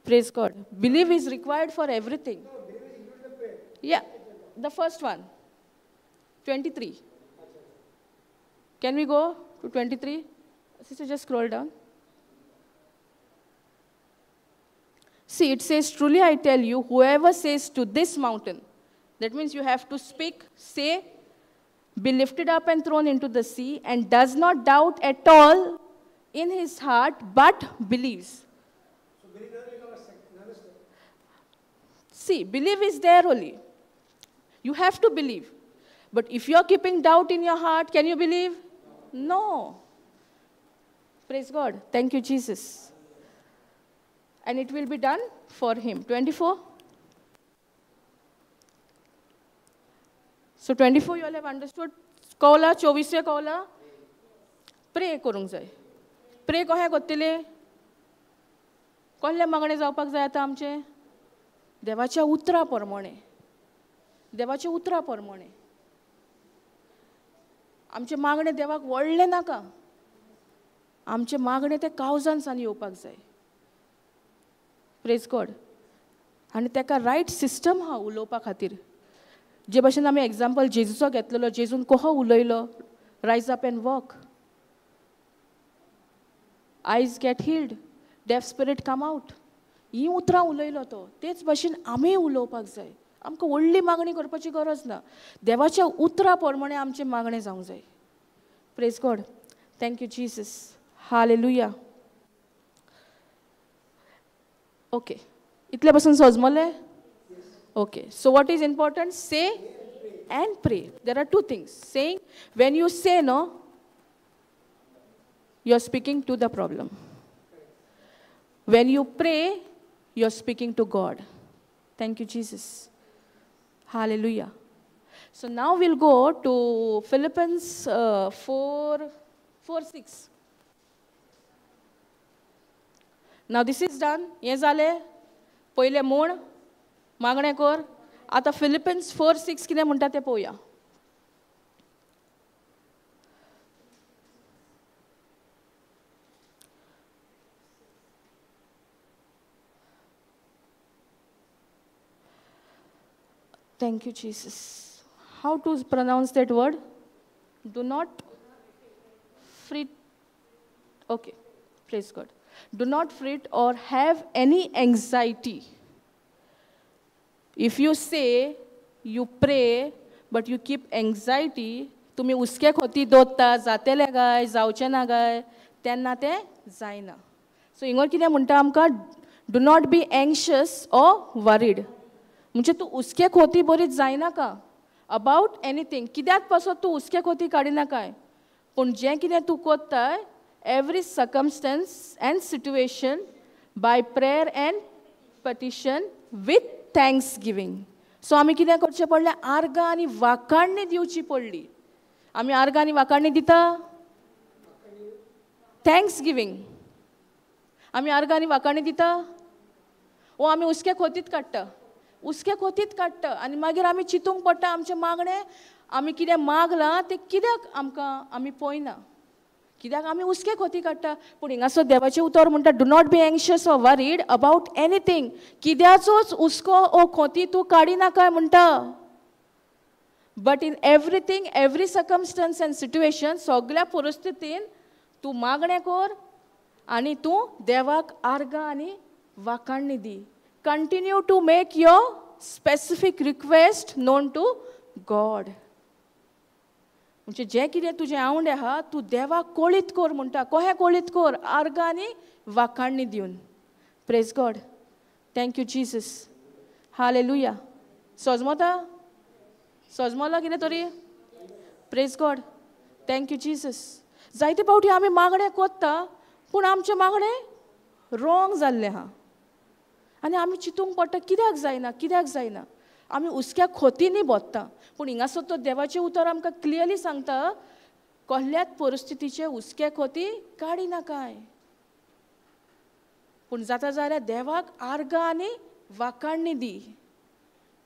Praise God. Believe is required for everything. Yeah, the first one. 23. Can we go to 23? Sister, just scroll down. See, it says, truly I tell you, whoever says to this mountain, that means you have to speak, say, be lifted up and thrown into the sea, and does not doubt at all in his heart, but believes. So believe another step. See, believe is there only. You have to believe. But if you are keeping doubt in your heart, can you believe? No. Praise God. Thank you, Jesus. And it will be done for him. 24. So 24 you all have understood. Kaula, 24 kaula. Pray करूंक जाय. Pray कशें करतले? कसले मागणें जावपाक जाय आतां आमचें? देवाच्या उतरा प्रमाणे. देवाच्या उतरा प्रमाणे. आमचें मागणें देवाक व्हडलें नाका. आमचें मागणें तें कावजान सान येवपाक जाय. Praise God. आनी तेका रायट सिस्टम आहा उलोवपा खातीर. जे भाशेन आमी एग्जाम्पल जेजूचो घेतलेलो, जेजून कसो उलयलो, रायज up and walk. Eyes get healed, deaf spirit come out. हीं उतरां उलयलो तो. तेच भाशेन आमीय उलोवपाक जाय. आमकां व्हडली मागणी करपाची गरज ना. देवाच्या उतरां प्रमाणे आमचें मागणें जावंक जाय. Praise God. Thank you Jesus. Hallelujah. Okay, इतले पासून सजमलें? Okay, so what is important? Say and pray. There are two things. Saying, when you say no, you are speaking to the problem. When you pray, you are speaking to God. Thank you Jesus. Hallelujah. So now we'll go to Philippians 4:6. Now this is done. हें जालें. पयलें म्हूण मागणें कर. आतां फिलिपियन्स 4:6 कितें म्हणटा तें पळोवया. Thank you, Jesus. How to pronounce that word? Do not fret. Okay, praise God. Do not fret or have any anxiety. If you say, you pray, but you keep anxiety, तुमी उसके खोती दोत्ता, जातेले गाय, जावचे ना गाय, तेन्ना तें जायना. So हिंगर कितें म्हणटा आमकां? Do not be anxious or worried. म्हणजे तूं उसके खोती बरी जायनाका अबाउट एनीथींग. कित्याक पासत तूं उसके खोती काडिनाकाय, पूण जें कितें तूं कोत्ताय, every circumstance and situation by prayer and petition with thanksgiving. So आमी कितें करचें पडलें? आर्गां आनी वाखाणणी दिवची पडली. आमी आर्गां आनी वाखाणणी दिता? थँक्सगिवींग. आमी आर्गां आनी वाखाणणी दिता? ओ आमी उसके खोतीत काडटा, उसके खोतीत काडटा आनी मागीर आमी चिंतूंक पडटा आमचें मागणें, आमी कितें मागलां तें कित्याक आमकां आमी पळयना, कित्याक आमी उसके खोती काडटा. पूण हिंगासर देवाचें उतर म्हणटा, do not be anxious or worried about anything. कित्याचोच हुस्को ओ खोती तूं काडिनाकाय म्हणटा. But in everything, every circumstance and situation, सगळ्या परिस्थितीन तूं मागणें कर आनी तूं देवाक आर्गां आनी वाखाणणी दी. Continue to make your specific request known to God. म्हणजे जें कितें तुजें आवंडे आहा तूं देवाक कळीत कर म्हणटा. कहें कळीत कर? आर्गां आनी वाखाणणी दिवन. Praise God. Thank you Jesus. Hallelujah. सजमता? सजमला कितें तरी? Praise God. Thank you Jesus. जायते फावटी आमी मागणें कोत्ता पूण आमचें मागणें रोंग जाल्लें आहा आनी आमी चिंतूंक पडटा कित्याक जायना, कित्याक जायना. आमी हुस्क्या खोतींनी बोत्ता. पूण हिंगासर तो देवाचें उतर आमकां क्लियरली सांगता, कसल्याच परिस्थितीचे हुस्क्या खोती काडिनाकाय, पूण जाता जाल्यार देवाक आर्गां आनी वाखाणणी दी.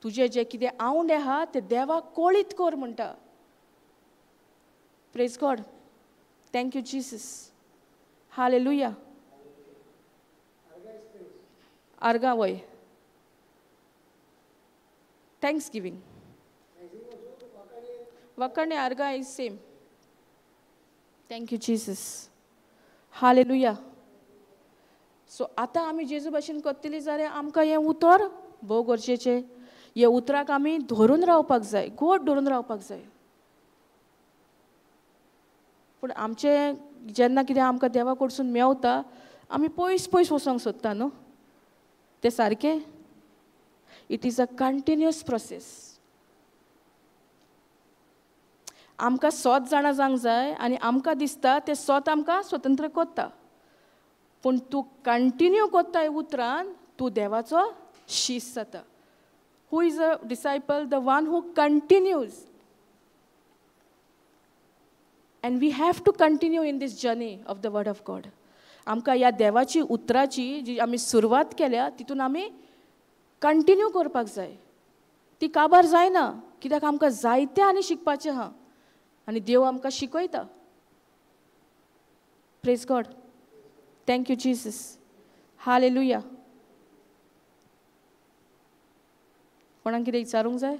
तुजें जें कितें आवंडे आहा तें देवाक कळीत कर म्हणटा. Praise God. Thank you Jesus. Hallelujah. आर्गां वय थँक्सगिवींग. वाखाणणी आर्गां is same. Thank you Jesus. Hallelujah. So आतां आमी जेजू भाशेन करतली जाल्यार आमकां हें उतर भोव गरजेचें. ह्या उतराक आमी धरून रावपाक जाय, गोड धरून रावपाक जाय. पूण आमचें जेन्ना कितें आमकां देवा कडसून मेवता आमी पयस पयस वचोंक सोदता न्हू. तें सारकें? It is a continuous process. आमकां सोत जाणा जावंक जाय आनी आमकां दिसता तें सोत आमकां स्वतंत्र कोत्ता, पूण तूं कंटिन्यू कोत्ता उतरान तूं देवाचो शीस जाता. Who is a disciple? The one who continues. And we have to continue in this journey of the word of God. आमकां ह्या देवाची उतराची जी आमी सुरवात केल्या तितून आमी कंटिन्यू करपाक जाय. ती काबार जायना कित्याक आमकां जायतें आनी शिकपाचें आहा आनी देव आमकां शिकयता. Praise God. Thank you Jesus. Hallelujah. कोणाक कितें विचारूंक जाय?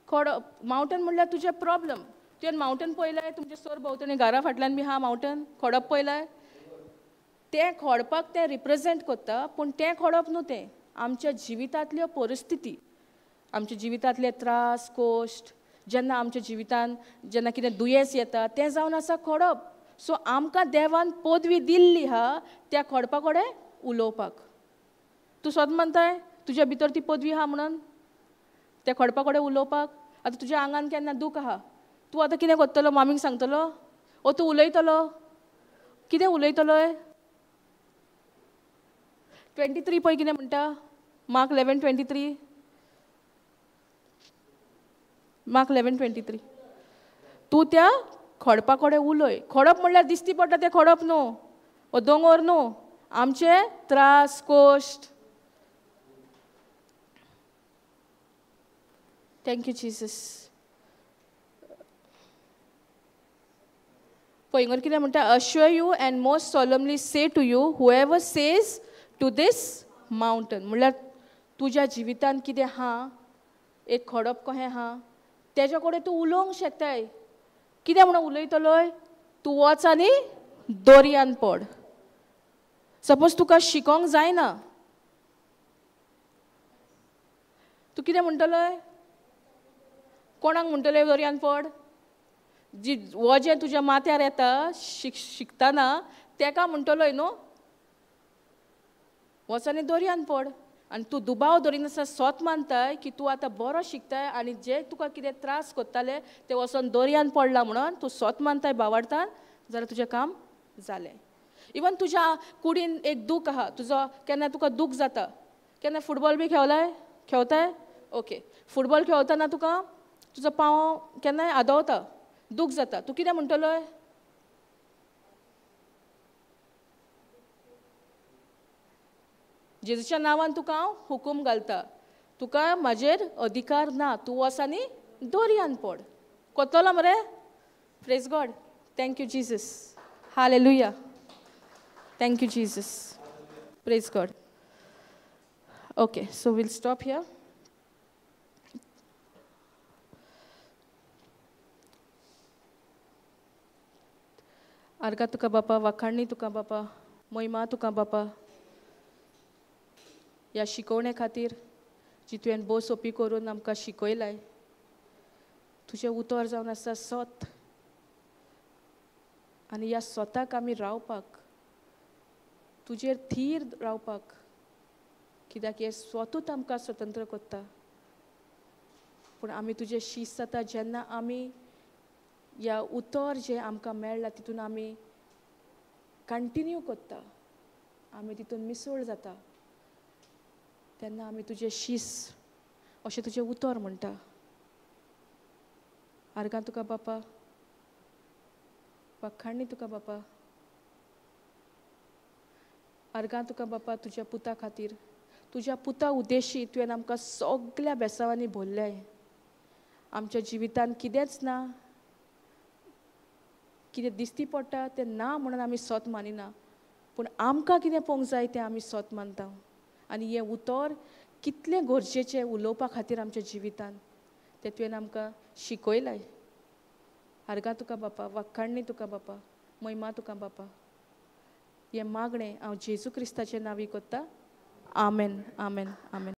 खोडो मावंटन म्हणल्यार तुजें प्रॉब्लम. तुवें मावंटन पळयलाय? तुमचे सर भोंवतणी घरा फाटल्यान बी आहा मावंटन, खोडप पळयलाय? तें खोडपाक तें रिप्रेजेंट करता, पूण तें खोडप न्हू, तें आमच्या जिवितांतल्यो परिस्थिती, आमच्या जिवितांतले त्रास कोश्ट, जेन्ना आमच्या जिवितान जेन्ना कितें दुयेंस येता तें जावन आसा खोडप. सो आमकां देवान पदवी दिल्ली आहा त्या खोडपा कडेन उलोवपाक. तूं सद मानताय तुज्या भितर ती पदवी आहा म्हणून त्या खोडपा कडेन उलोवपाक? आतां तुज्या आंगान केन्ना दूख आहा, तूं आतां कितें करतलो? मामीक सांगतलो ओ तूं उलयतलो? कितें उलयतलोय? 23 पळय कितें म्हणटा, मार्क 11:23, मार्क 11:23. तूं त्या खोडपा कडेन उलय. खोडप म्हणल्यार दिसती पडटा तें खोडप न्हू, ओ दोंगोर न्हू, आमचे त्रास कोश्ट. Thank you Jesus. पळय हिंगर कितें म्हणटा, assure you and most solemnly say to you, whoever says to this mountain. म्हणल्यार तुज्या जिवितान कितें आहा, एक खोडप कहें आहा, तेज्या कडेन तूं उलोवंक शकताय. कितें म्हणून उलयतलोय? तूं वच आनी दर्यान पड. सपोज तुका शिकोंक जायना, तूं कितें म्हणटलोय? कोणाक म्हणटलोय दर्यान पड? जी वजें तुज्या माथ्यार येता शिकतना तेका म्हणटलोय न्हू, वच आनी दर्यान पड. आनी तूं दुबाव दरिनासतना सोत मानताय की तूं आतां बरो शिकताय आनी जे तुका कितें त्रास करताले ते वचोन दर्यान पडला म्हणून तूं सोत मानताय बावाडतान, जाल्यार तुजें काम जालें. इवन तुज्या कुडीन एक दूख आहा, तुजो केन्ना तुका दूख जाता, केन्ना फुटबॉल बी खेळलाय? खेळताय? ओके, फुटबॉल खेळतना तुका तुजो पांव केन्नाय आदवता, दूख जाता, तूं कितें म्हणटलोय? जेजूच्या नांवान तुका हांव हुकूम घालता, तुका म्हाजेर अधिकार ना, तूं वच आनी दर्यान पड. कोतलो मरे? Praise God. Thank you Jesus. Hallelujah. Thank you Jesus. Praise God. Okay, so we'll stop here. आर्गा तुका बापा, वाखाणणी तुका बापा, महिमा तुका बापा, ह्या शिकोवणे खातीर जी तुवें भोव सोंपी करून आमकां शिकयलाय. तुजें उतर जावन आसा सत, आनी ह्या स्वताक आमी रावपाक, तुजेर थीर रावपाक, कित्याक हें स्वतूच आमकां स्वतंत्र करता. पूण आमी तुजें शीस जाता जेन्ना आमी ह्या उतर जें आमकां मेळ्ळां तितून आमी कंटिन्यू करता, आमी तितून मिसळ जाता, तेन्ना आमी तुजें शीस अशें तुजें उतर म्हणटा. आर्गां तुका बापा, वाखाणणी तुका बापा, आर्गां तुका बापा तुज्या पुता खातीर, तुज्या पुता उद्देशी तुवें आमकां सगल्या बेसांवांनी भरलें. आमच्या जिवितान कितेंच ना, कितें दिसती पडटा तें ना म्हणून आमी सोत मानिना, पूण आमकां कितें पळोवंक जाय तें आमी सोत मानता. आनी हें उतर कितलें गरजेचें उलोवपा खातीर आमच्या जिवितान तें तुवें आमकां शिकयलाय. आर्गां तुका बापा, वाखाणणी तुका बापा, महिमा तुका बापा. हें मागणें हांव जेजू क्रिस्ताचे नांवी करता. आमेन, आमेन, आमेन.